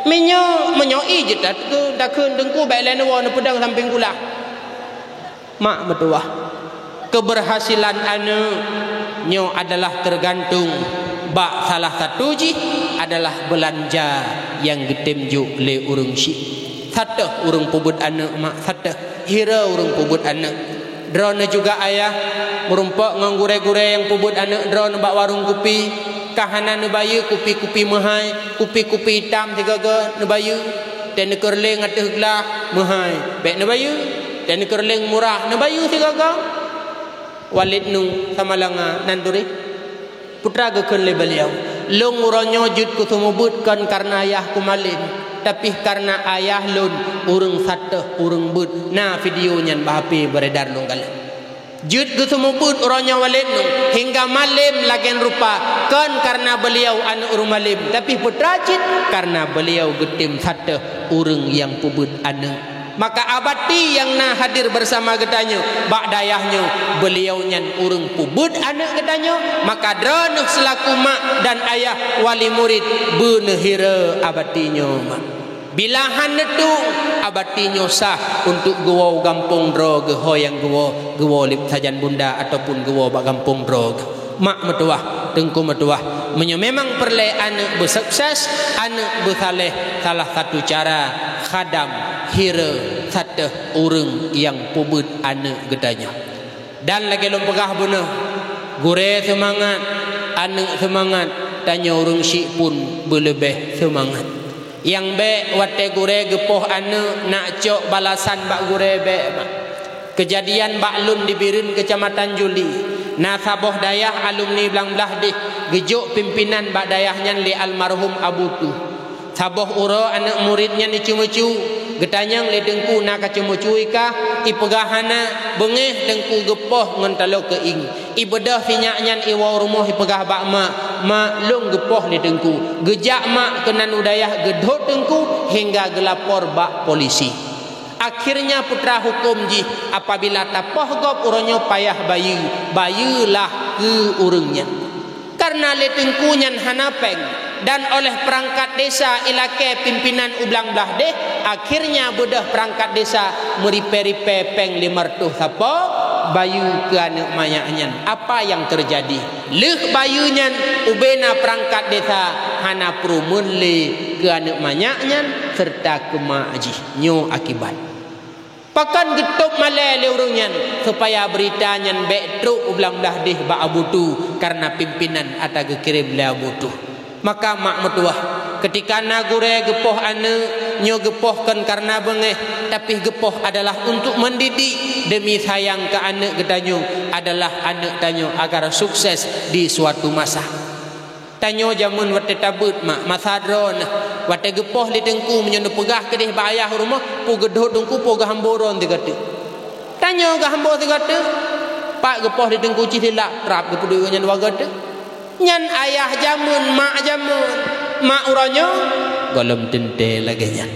Minyeuk, meunyoe ie jeuet that keu takheun teungku bèk lé neuwoe neupeudong sampéng kulah. Mak meutuwah, keubeurhasilan aneuk nyoe adalah teugantung bak salah satu jih adalah beulanja nyang geutem jok lé ureueng syiek. Satéh ureueng peubeuet aneuk mak, satéh hira ureueng peubeuet aneuk. Droeneuh juga ayah meurumpok ngon gurèe-gurèe nyang peubeuet aneuk droeneuh bak warong kupi, ka hana neubayeue kupi-kupi meuhai, kupi-kupi itam sigoe-goe neubayeue. Teuh neukeureuléng ateueh glah meuhai, bèk neubayeue. Teuh neukeureuléng murah, neubayeue sigoe-goe. Walid Nuh Samalanga nan turi. Putra geukheun lé beliau, "Lôn uroe nyoe jeuet keu seumeubeuet kon kareuna ayah kumalém, tapi kareuna ayah lôn ureueng satéh, ureueng beuet." Na video nyan bak H P beredar lôn galak. Jeuet keu seumeubeuet uroe nyoe Walid Nuh, hingga malém lagèe rupa, kon kareuna beliau aneuk ureueng malém, tapi putra cit kareuna beliau geutem satéh ureuëng nyang peubuet aneuëk. Maka abati nyang na hadir bersama geutanyoe bak dayah nyoe, beliau nyan ureuëng peubuet aneuëk geutanyoe, maka droeneueh seulaku mak dan ayah wali murid beuneuhira abati nyoe mak. Bila han neutueng, abati nyoe sah untuk geuwoe gampông droe geuh ho nyang geuwoe, geuwoe lé sajan bunda ataupun geuwoe bak gampông droe geuh. Mak meutuwah, teungku meutuwah, meunyoe memang peureulée aneuëk beusukses, aneuëk beusaleh, salah satu cara khadam, hira, satéh ureuëng nyang peubuet aneuëk geutanyoe. Dan lagée lôn peugah beuneuh, gurée seumangat, aneuëk seumangat, tanyoe ureuëng syiek pun beuleubeh seumangat. Nyang bék watée gurée geupoh aneuëk nak cok balasan bak gurée bék mak. Keujadian bak lôn di Bireuen Keucamatan Juli, na saboh dayah alumni Blang Blahdeh geujok pimpénan bak dayah nyan lé almarhum Abu Tu. Saboh uroe aneuëk murit nyan iceumeucue, geutanyong lé teungku na kaceumeucue kah, ipeugah hana, beungéh teungku geupoh ngon taloe keuieng. Ibeudôh sinyak nyan iwoe rumoh ipeugah bak mak, "Mak, lôn geupoh lé teungku." Geujak mak keunan u dayah geudhôt teungku hingga geulapor bak polisi. Akhirnya putra huköm jih apabila tapoh gob uroe nyoe payah bayeue, bayeue lah keu ureuëng nyan. Kareuna lé teungku nyan hana péng dan oleh peurangkat desa ilakée pimpénan u Blang Blahdeh, akhirnya beudôh peurangkat desa meuripée-ripée péng lima reutôh sapo bayeue keu aneuëk manyak nyan. Apa nyang teujadi? Lheueh bayeue nyan, ubena peurangkat desa hana peurumeuen lé keu aneuëk manyak nyan seureuta keu mak jih. Nyoe akibat. Pakon geutôb malée lé ureuëng nyan, supaya beurita nyan bék trok u Blang Blahdeh bak Abu Tu, kareuna pimpénan ata geukirém lé Abu Tu. Maka mak meutuwah, keutika na gurée geupoh aneuëk, nyoe geupoh kon kareuna beungéh, tapi geupoh adalah untuk mendidik, demi sayang keu aneuëk geutanyoe adalah aneuëk tanyoe agar sukses di suatu masa. Tanyoe jameun watée tabeuet mak, masa droeneueh, watée geupoh lé teungku meunyoe neupeugah keudeh bak ayah u rumoh, peue geudhôt teungku, peue geuhambo droe sigoe teuk. Tanyoe geuhambo sigoe teuk, pat geupoh lé teungku cit silak, trap geupeuduek ngon nyan dua goe teuk. Nyan ayah jameun, mak jameun, mak uroe nyoe gohlom teuntée lagée nyan.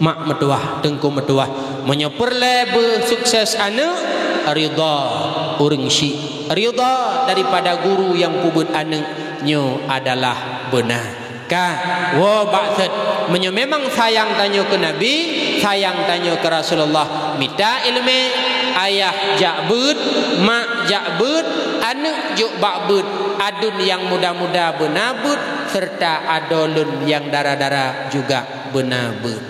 Mak meutuwah, teungku meutuwah, meunyoe peureulée beusukses aneuëk, ridha ureuëng syiek, ridha daripada guru nyang peubuet aneuëk, nyoe adalah beuna. Ka, woe bak seuet, meunyoe memang sayang tanyoe keu Nabi, sayang tanyoe keu Rasulullah, mita iéleumé, ayah jak beuet, mak jak beuet, aneuëk jok bak beuet, aduen nyang muda-muda beuna beuet, seureuta adoe lôn nyang dara-dara juga beuna beuet.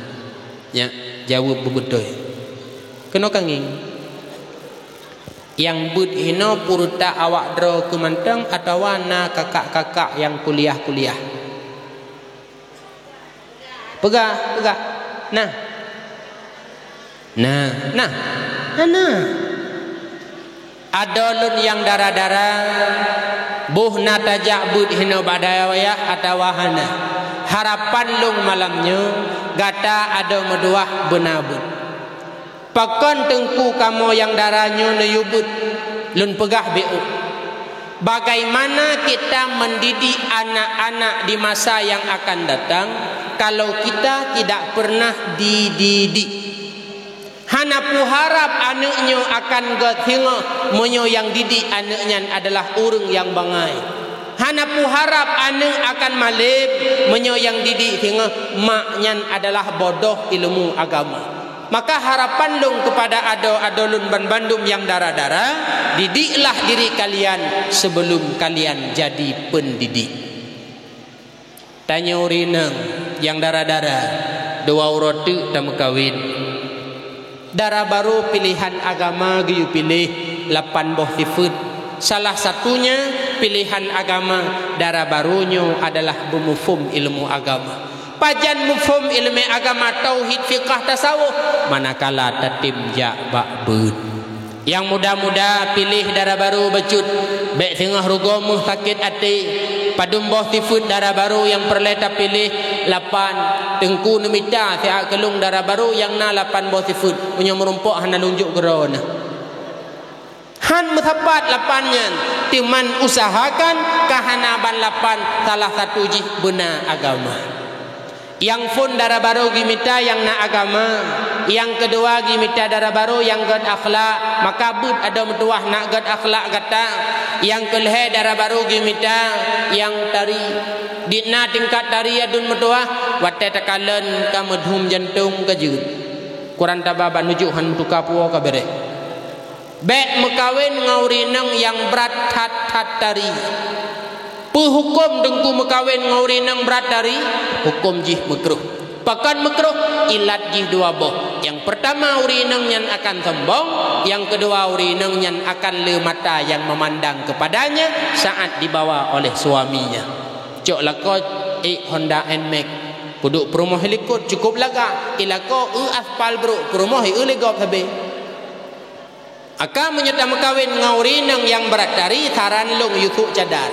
Nyak, jaweueb beubeutôi. Keunoe ka ngieng. Nyang beuet hinoe peureuta awak droe keuh mantong atawa na kakak-kakak nyang kuliah-kuliah? Peugah, peugah. Nah. Nah, nah. Hana. Adoe lôn nyang dara-dara, boh na tajak beuet hinoe bak dayah atawa hana. Harapan lôn malam nyoe, gata adoe meutuwah beuna beuet. Pakon teungku kamoe nyang dara nyoe neuyue beuet? Lôn peugah bék ôk. Bagaimana kita mendidik anak-anak di masa yang akan datang, kalau kita tidak pernah dididik? Hana peuharab aneuëk nyoe akan gét singoh meunyoe nyang didik aneuëk nyan adalah ureuëng nyang bangai. Hana peuharab aneuëk akan malém meunyoe nyang didik singoh mak nyan adalah bodoh ileumu agama. Maka harapan lôn keupada adoe-adoe lôn banmandum nyang dara-dara, didiklah diri kalian sebelum kalian jadi pendidik. Tanyoe ureuëng inong nyang dara-dara, dua uroe teuk tameukawen. Dara barô piléhan agama geuyue piléh lapan boh sifeuet. Salah satunya piléhan agama dara barô nyoe adalah beumuphom ileumu agama. Pajan muphom iéleumé agama, tauhid, fiqah, tasawuf, manakala tatem jak bak beuet. Nyang muda-muda piléh dara barô bacut, bék singoh rugoe meuh sakét até. Padum boh sifeuet dara barô nyang peureulée tapiléh? Lapan. Teungku neumita siat keu lôn dara barô nyang na lapan boh sifeuet, meunyoe meurumpok hana lôn jok keudroe na. Han meusapat lapan nyan, teuman usahakan ka hana ban lapan, salah satu jih beuna agama. Nyang phôn dara barô geumita nyang na agama, nyang keudua geumita dara barô nyang gét akhlak, maka beuet adoe meutuwah na gét akhlak gata. Nyang keulhée dara barô geumita nyang tari. Dit na tingkat tari adoe meutuwah, watée takalon ka meudhum jantong ka jeuet. Kurang taba bak nujuk han meutuka puwoe ka bérek. Bék meukawen ngon ureuëng inong nyang brat that-that tari. Peue huköm teungku meukawen ngon ureuëng inong brat tari? Huköm jih meukruh. Pakon meukruh? Ilat jih dua boh. Nyang peurtama, ureuëng inong nyan akan sombong, nyang keudua, ureuëng inong nyan akan le mata nyang meumandang keupadanya saat dibawa oleh suaminya. Cok lakoe ék Honda Nmax, peuduek peurumoh likot cukup lagak, ilakoe eu aspal brok peurumoh eu lé gob sabe. Maka meunyoe tameukawen ngon ureuëng inong nyang brat tari, saran lôn yue sôk cadar.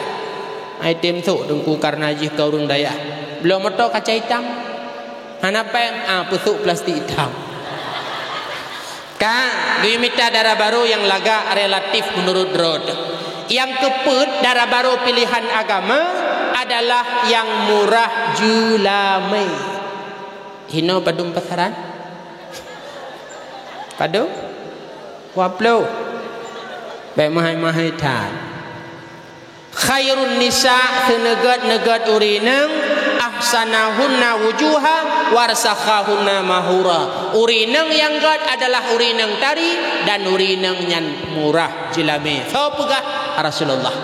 Ai tem sôk teungku kareuna jih ka ureuëng dayah. Bloe moto kaca itam. Hana péng, ah, peusôk plastik itam. Ka, geumita dara barô nyang lagak relatif meunurot droe teuh. Nyang keupeuet dara barô piléhan agama adalah nyang murah jeulamé. Hinoe padum pasaran? Padum? Dua ploh. Bék meuhai-meuhai that. Khairun nisa, seuneugét-neugét ureuëng inong, ahsanahunna wujuha, warsakhahunna mahura. Ureuëng inong nyang gét adalah ureuëng inong tari dan ureuëng inong nyan murah jeulamé. Soe peugah? Rasulullah.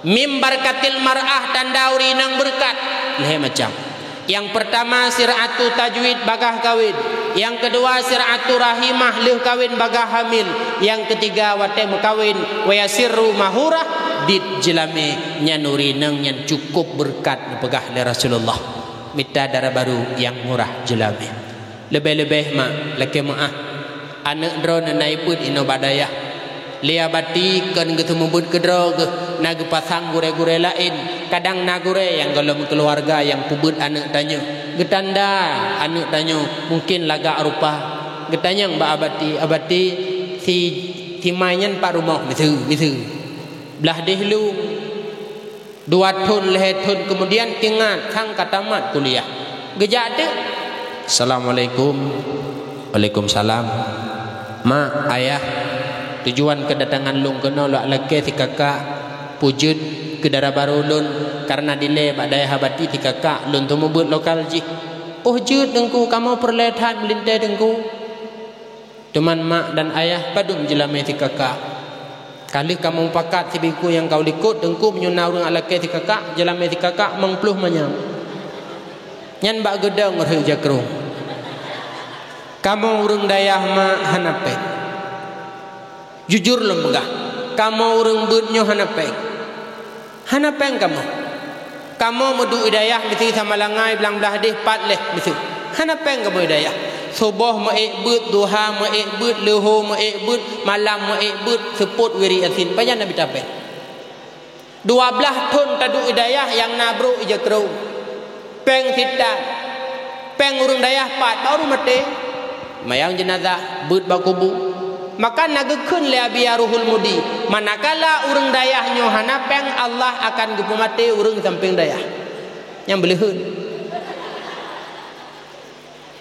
Mim barakatil mar'ah, tanda ureuëng inong beureukat lhée macam. Nyang peurtama, sir'atu tajwid bagaih kawen. Nyang keudua, sir'atu rahimah lheueh kawen bagaih hamil. Nyang keutiga, watée meukawen, wa yasirru mahurah, dit jeulamé, nyan ureuëng inong nyan cukup beureukat neupeugah lé Rasulullah. Mita dara barô nyang murah jeulamé. Leubeh-leubeh mak, lakée meuáh. Aneuëk droeneuh na ié beuet inoe bak dayah. Lé abati kon geuseumeubeuet keu droe geuh, na geupasang gurée-gurée laén. Kadang na gurée nyang gohlom keuluwarga nyang peubeuet aneuëk tanyoe. Geutanda aneuëk tanyoe mungken lagak rupa. Geutanyong bak abati, "Abati, si, si Mai nyan pat rumoh?" "Miseue, miseue." "Blah deh lôn." Dua thon, lhée thon keumudian, teuingat sang ka tamat kuliah. Geujak teuk. "Assalamualaikum." "Waalaikumsalam." "Mak, ayah, tujuan keudatangan lôn keunoe lôn lakée si kakak peujeuet keu dara barô lôn, kareuna dilée bak dayah abati si kakak lôn seumeubeuet lokal jih." "Oh jeuet teungku, kamoe peureulée that meulintée teungku." Teuma mak dan ayah padum jeulamé si kakak. Ka lheueh kamoe mupakat sibeue nyang ka u likot, teungku meunyoe na ureuëng alakée si kakak, jeulamé si kakak mang ploh manyam. Nyan bak geudong rheueh jakrong. Kamoe ureuëng dayah mak hana péng. Jujur lôn peugah, kamoe ureuëng beuet nyoe hana péng. Hana péng kamoe. Kamoe meuduek i dayah miseue Samalanga, Blang Blahdeh, pat lhée miseue. Hana péng kamoe i dayah. Suboh meuék beuet, duha meuék beuet, leuho meuék beuet, malam meuék beuet, seupôt wiréh gasien. Pajan na mita péng? Dua blaih thon taduek i dayah nyang na brok i jakrong. Péng sita, péng ureuëng dayah pat, bak ureuëng maté. Mayang jeunazah, beuet bak kubu. Maka na geukheun lé Abi Ruhul Mudi, manakala ureuëng dayah nyoe hana péng, Allah akan geupeumaté ureuëng sampéng dayah. Nyang beuleuheun.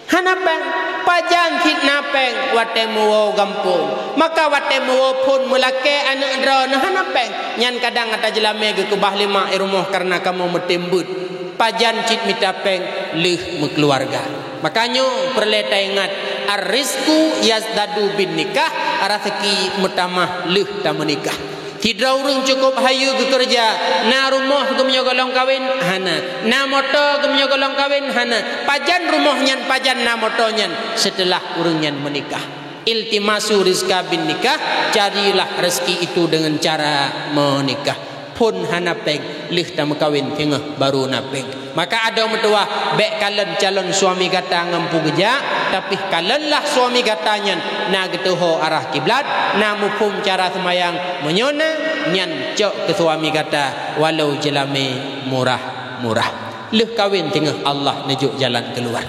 Hana péng, pajan cit na péng watée meuwoe gampông. Maka watée meuwoe phon meulakée aneuëk droeneuh hana péng, nyan kadang ata jeulamé geukeubah lé mak i rumoh kareuna kamoe meutem beuet. Pajan cit mita péng lheueh meukeuluwarga. Maka nyoe peureulée taingat, ar-rizqu yazdadu bin nikah, raseuki meutamah lheueh tameunikah. Sidroe ureuëng cukôp hayeue geukeureuja, na rumoh geumeunyoe gohlom kawén? Hana. Na moto geumeunyoe gohlom kawén? Hana. Pajan rumoh nyan, pajan na moto nyan? Seuteulah ureuëng nyan meunikah. Iltimasu rizqa bin nikah, carilah rezeki itu dengan cara menikah. Phon hana péng, lheueh tameukawen singoh barô na péng. Maka adoe meutuwah, bék kalon calon suami gata ngon peue geujak, tapi kalonlah suami gata nyan na geutuho arah kiblat, na muphom cara seumayang, meunyoe na, nyan cok keu suami gata, walau jeulamé murah-murah. Lheueh kawen singoh Allah neujok jalan keuluar.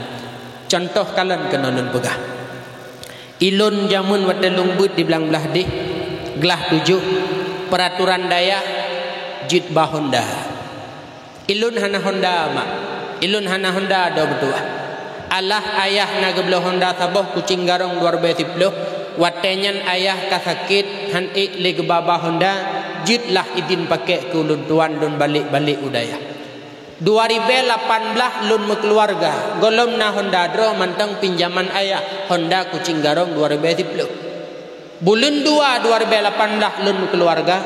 Contoh kalon keunoe lôn peugah. Ilôn jameun watée lôn beuet di Blang Blahdeh, glah tujoh, peuraturan dayah jeuet ba honda. Ilôn hana honda, mak. Ilôn hana honda adoe meutuwah. Alah ayah na geubloe honda saboh Kuching Garong dua ribèe siplôh. Watèe nyan ayah ka sakét, han ék lé geuba-ba honda, jeuet lah idin pakèk keu ulôn tuan lôn balek-balek u dayah. Dua ribèe lapan blah lôn meukeuluwarga, gohlom na honda droe mantong pinjaman ayah, honda Kuching Garong dua ribèe siplôh. Buleuen dua dua ribèe lapan blah lôn meukeuluwarga,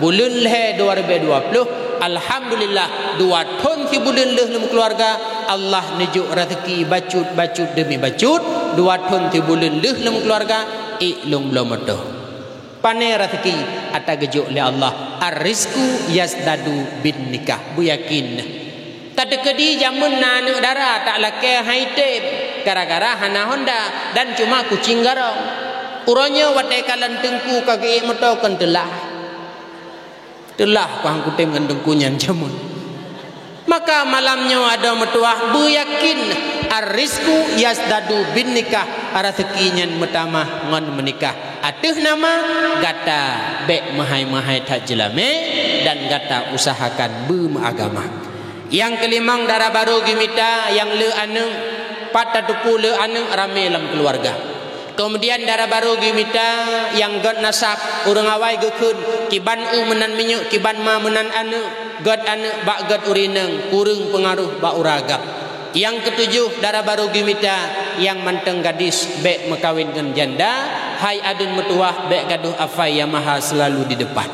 buleuen lhèe dua ribèe dua plôh, alhamdulillah, dua thôn sibuleuen lheueh lôn meukeuluwarga, Allah neujok raseuki bacut-bacut deumi bacut, dua thôn sibuleuen lheueh lôn meukeuluwarga, ék lôn bloe moto. Pané raseuki? Ata geujok lé Allah, "Ar-rizqu yazdadu bin nikah." Beuyakin. Tateukeudi jameun na aneuk dara tak lakèe han item, gara-gara hana honda dan cuma Kuching Garong. Uroe nyoe watèe kalon teungku ka geuék moto kon teulah. Teulah ku han kutem ngon teungku nyan jameun. Maka malam nyoe adoe meutuwah beuyakin, "Ar-rizqu yazdadu bin nikah," raseuki nyan meutamah ngon meunikah. Ateueh nama gata bèk meuhai-meuhai that jeulamèe dan gata usahakan beumeuagama. Nyang keulimong, dara barô geumita nyang le aneuk, pat tateupeue le aneuk ramè lam keuluwarga. Keumudian dara barô geumita nyang gèt nasab, ureueng awai geukheun, kiban u meunan minyeuk, kiban ma meunan aneuk, gèt aneuk bak gèt ureueng inong, kureueng peungaroh bak ureueng agam. Nyang keutujoh, dara barô geumita nyang mantong gadis bèk meukawen ngon janda, hai aduen meutuwah bèk gadôh afai Yamaha seulalu di depan.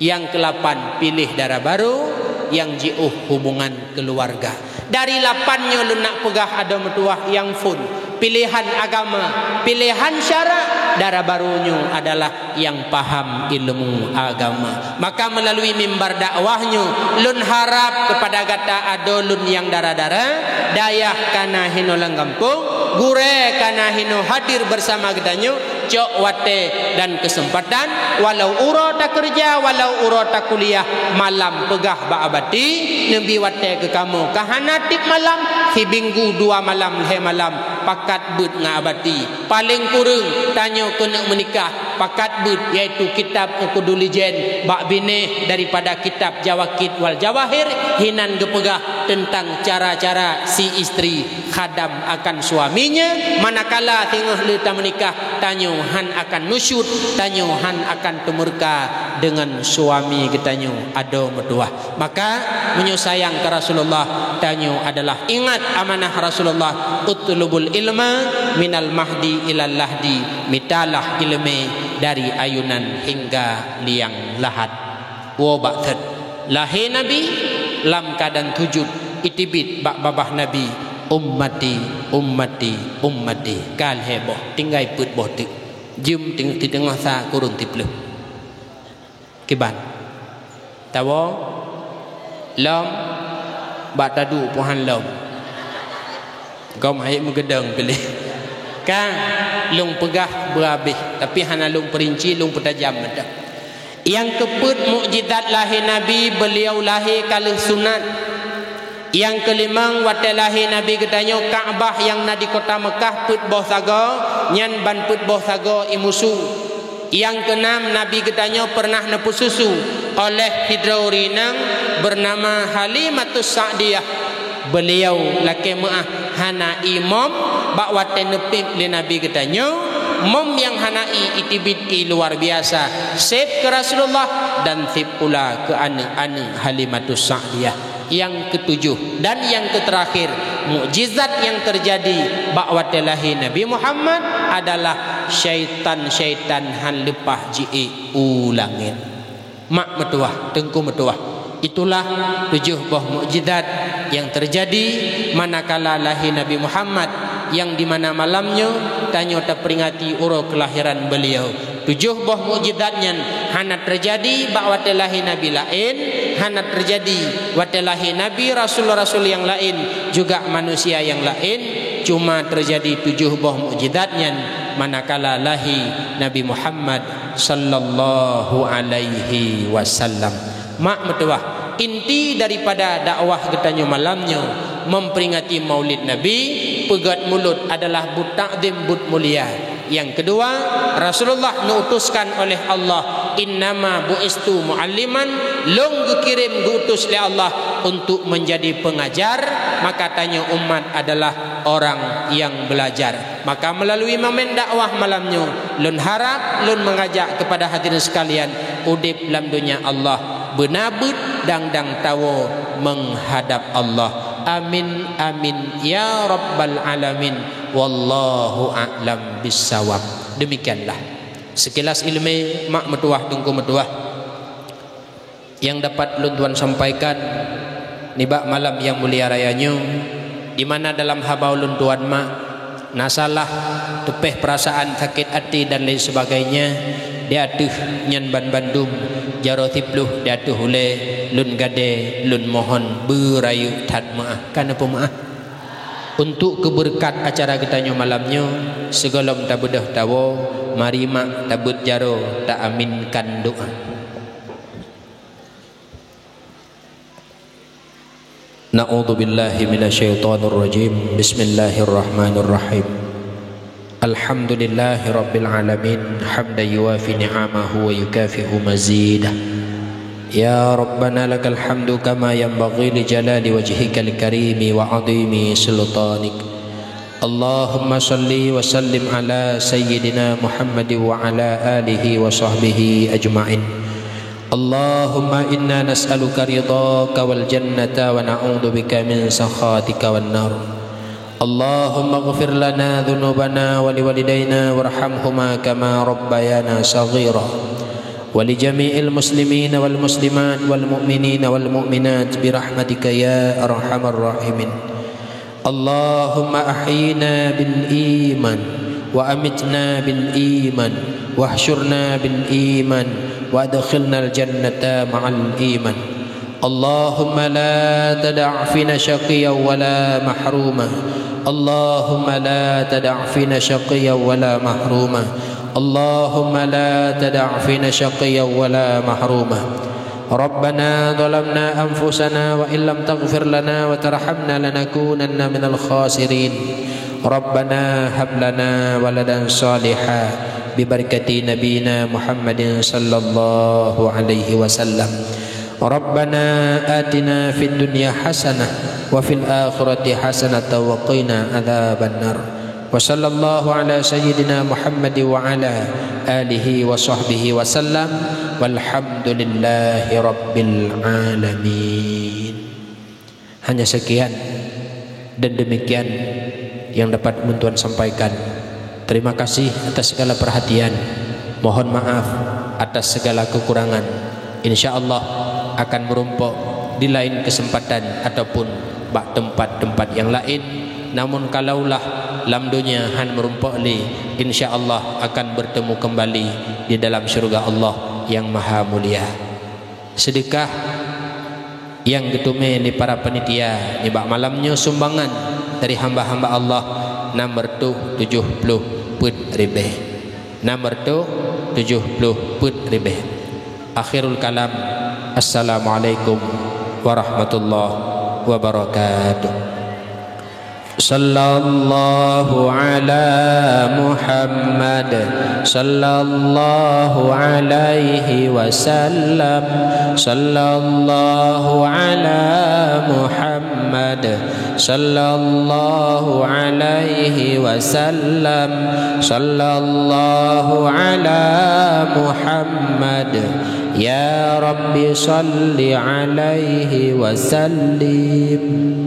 Nyang keulapan, piléh dara barô nyang jiôh hubungan keuluwarga. Dari lapan nyoe lôn nak peugah adoe meutuwah nyang phôn, piléhan agama, piléhan syara, dara barô nyoe adalah nyang paham ilmu agama. Maka meulalu mimbar dakwah nyoe, lôn harab keupada gata adoe lôn nyang dara-dara, dayah ka na hinoe lam gampông, gurèe ka na hinoe hadir beusama geutanyoe, cok watèe dan keuseumpatan, walau uroe takeureuja, walau uroe takuliah, malam peugah bak abati, neubi watèe keu kamoe ka hana tiep malam, sibinggu dua malam, lhèe malam, pakat beuet ngon abati. Paleng kureueng, tanyoe keuneuk meunikah, pakat beuet, yaitu kitab Uqudul Lijen bak binéh daripada kitab Jawaqit wal Jawahir, hinan geupeugah teuntang cara-cara si istri khadam akan suaminya, manakala teungoh le tameunikah, tanyoe han akan nusyut, tanyoe han akan teumeureuka deungon suami geutanyoe adoe meutuwah. Maka, meunyoe sayang keu Rasulullah, tanyoe adalah ingat amanah Rasulullah, "Utlubul ilma minal mahdi ilal lahdi." Mitalah ileumèe dari ayunan hingga liang lahat. Woe bak thon. Lahé Nabi lam keuadaan sujud, iteubiet bak babah Nabi, "Ummati, ummati, ummati." Ka lhèe boh, tinggai peuet boh teuk. Jeuem teungoh sa kureueng siplôh. Kiban? Tawoe? Lom? Bak taduek pih han lom. Gob han ék meugeudong piléh. Ka lôn peugah beuhabéh, tapi hana lôn peurinci, lôn peutajam mantong. Nyang keupeuet mukjizat lahé Nabi, beuliau lahé ka lheueh sunat. Nyang keulimong, watèe lahé Nabi geutanyoe, Ka'bah nyang na di kota Meukah peuet boh sagoe, nyan ban peuet boh sagoe imusu. Nyang keunam, Nabi geutanyoe peureunah neupeususu oleh sidroe ureueng inong beunama Halimatus Sa'diyah. Beuliau lakèe meu'ah hana ié mom bak watèe neupiep lé Nabi geutanyoe, mom nyang hana ié iteubiet ié luar biasa, sép keu Rasulullah dan sép pula keu aneuk-aneuk Halimatus Sa'diyah. Nyang keutujoh dan nyang keuteurakhier, mukjizat nyang teujadi bak watèe lahé Nabi Muhammad adalah syaitan-syaitan han leupah jiék u langèt. Mak meutuwah, teungku meutuwah. Itulah tujoh boh mukjizat nyang teujadi manakala lahé Nabi Muhammad, nyang di mana malam nyoe tanyoe tapeuringati uroe keulahiran beuliau. Tujoh boh mukjizat nyan hana teujadi bak watèe lahé nabi laén, hana teujadi watèe lahé nabi, rasul-rasul nyang laén, juga manusia nyang laén, cuma teujadi tujoh boh mukjizat nyan manakala lahé Nabi Muhammad sallallahu alaihi wasallam. Mak meutuwah, inti daripada dakwah geutanyoe malam nyoe, memperingati Maulid Nabi, peugèt mulod adalah buet takzim, buet mulia. Nyang keudua, Rasulullah neuutuskan oleh Allah "Innama bu'istu mu'alliman," lôn geukirém, geuutus lé Allah untuk menjadi pengajar, maka tanyoe umat adalah orang yang belajar. Maka melalui momen dakwah malam nyoe, lôn harap, lôn mengajak kepada hadirin sekalian, udép lam dunia Allah beuna beuet dang-dang tawoe menghadap Allah. Amin, amin, ya rabbal alamin. Wallahu a'lam bissawab. Demikianlah sekilas ilmu mak meutuwah, teungku meutuwah, nyang dapat lôn tuan sampaikan nibak malam nyang mulia raya nyoe, di mana dalam haba ulôn tuan mak na salah, teupeh peurasaan sakét até dan lain sebagainya, di ateueh nyan ban bandum, jaroe siploh di ateueh ulée lôn gadée, lôn mohon beurayeuk that meuáh. Ka neupeu meuáh. Untuk keubeureukat acara geutanyoe malam nyoe, sigohlom tabeudôh tawoe, mari mak tabeuet jaroe taaminkan doá. Na'udzubillahi minasyaitonirrajim. Bismillahirrahmanirrahim. Alhamdulillahirabbil alamin, hamdan yuwafi ni'amahu wa yukafi'u mazidah. Ya Rabbana lakal hamdu kama yanbaghi li jalali wajhikal karimi wa 'azimi sultanik. Allahumma shalli wa sallim ala sayyidina Muhammadin wa ala alihi wa sahbihi ajma'in. Allahumma inna nas'aluka ridhaka wal jannata wa na'udzubika min sakhatika wan nar. Allahumma ighfir lana dzunubana wa liwalidaina warhamhuma kama rabbayana shaghira. Wa li jami'il muslimina wal muslimat wal mu'minina wal mu'minat bi rahmatika ya arhamar rahimin. Allahumma ahyina bil iman, wa amitna bil iman, wahsyurna bil iman, wa adkhilnal jannata ma'al iman. Allahumma la tada' fina syaqiyyan wa la mahruma. Allahumma la tada' fina syaqiyyan wa la mahruma. Allahumma la tada' fina syaqiyyan wa la mahruma. Rabbana zalamna anfusana wa illam taghfir lana wa tarhamna lanakunanna minal khasirin. Rabbana hab lana waladan shaliha bi barakati nabiyyina Muhammadin sallallahu alaihi wasallam. Rabbana atina fid dunya hasanah wa fil akhirati hasanatan wa qina adzabannar. Wa sallallahu ala sayyidina Muhammad wa ala alihi wa sahbihi wa sallam. Walhamdulillahi rabbil alamin. Hanya sekian dan demikian yang dapat Lôn Tuan sampaikan. Terima kasih atas segala perhatian. Mohon maaf atas segala kekurangan. Insya Allah akan meurumpok di lain kesempatan ataupun bak tempat-tempat yang lain. Namun kalaulah lam dunia han meurumpok lé, insya Allah akan bertemu kembali di dalam syurga Allah yang maha mulia. Seudeukah nyang geuteumé lé para panitia nibak malam nyoe sumbangan dari hamba-hamba Allah, nam reutôh tujoh ploh peuet ribée. Nam reutôh tujoh ploh peuet ribée. Akhirul kalam. Assalamualaikum warahmatullahi wabarakatuh. Sallallahu ala Muhammad, sallallahu alaihi wasallam, sallallahu ala Muhammad, sallallahu alaihi wasallam, sallallahu ala Muhammad. Ya Rabbi, salli alaihi wasallim.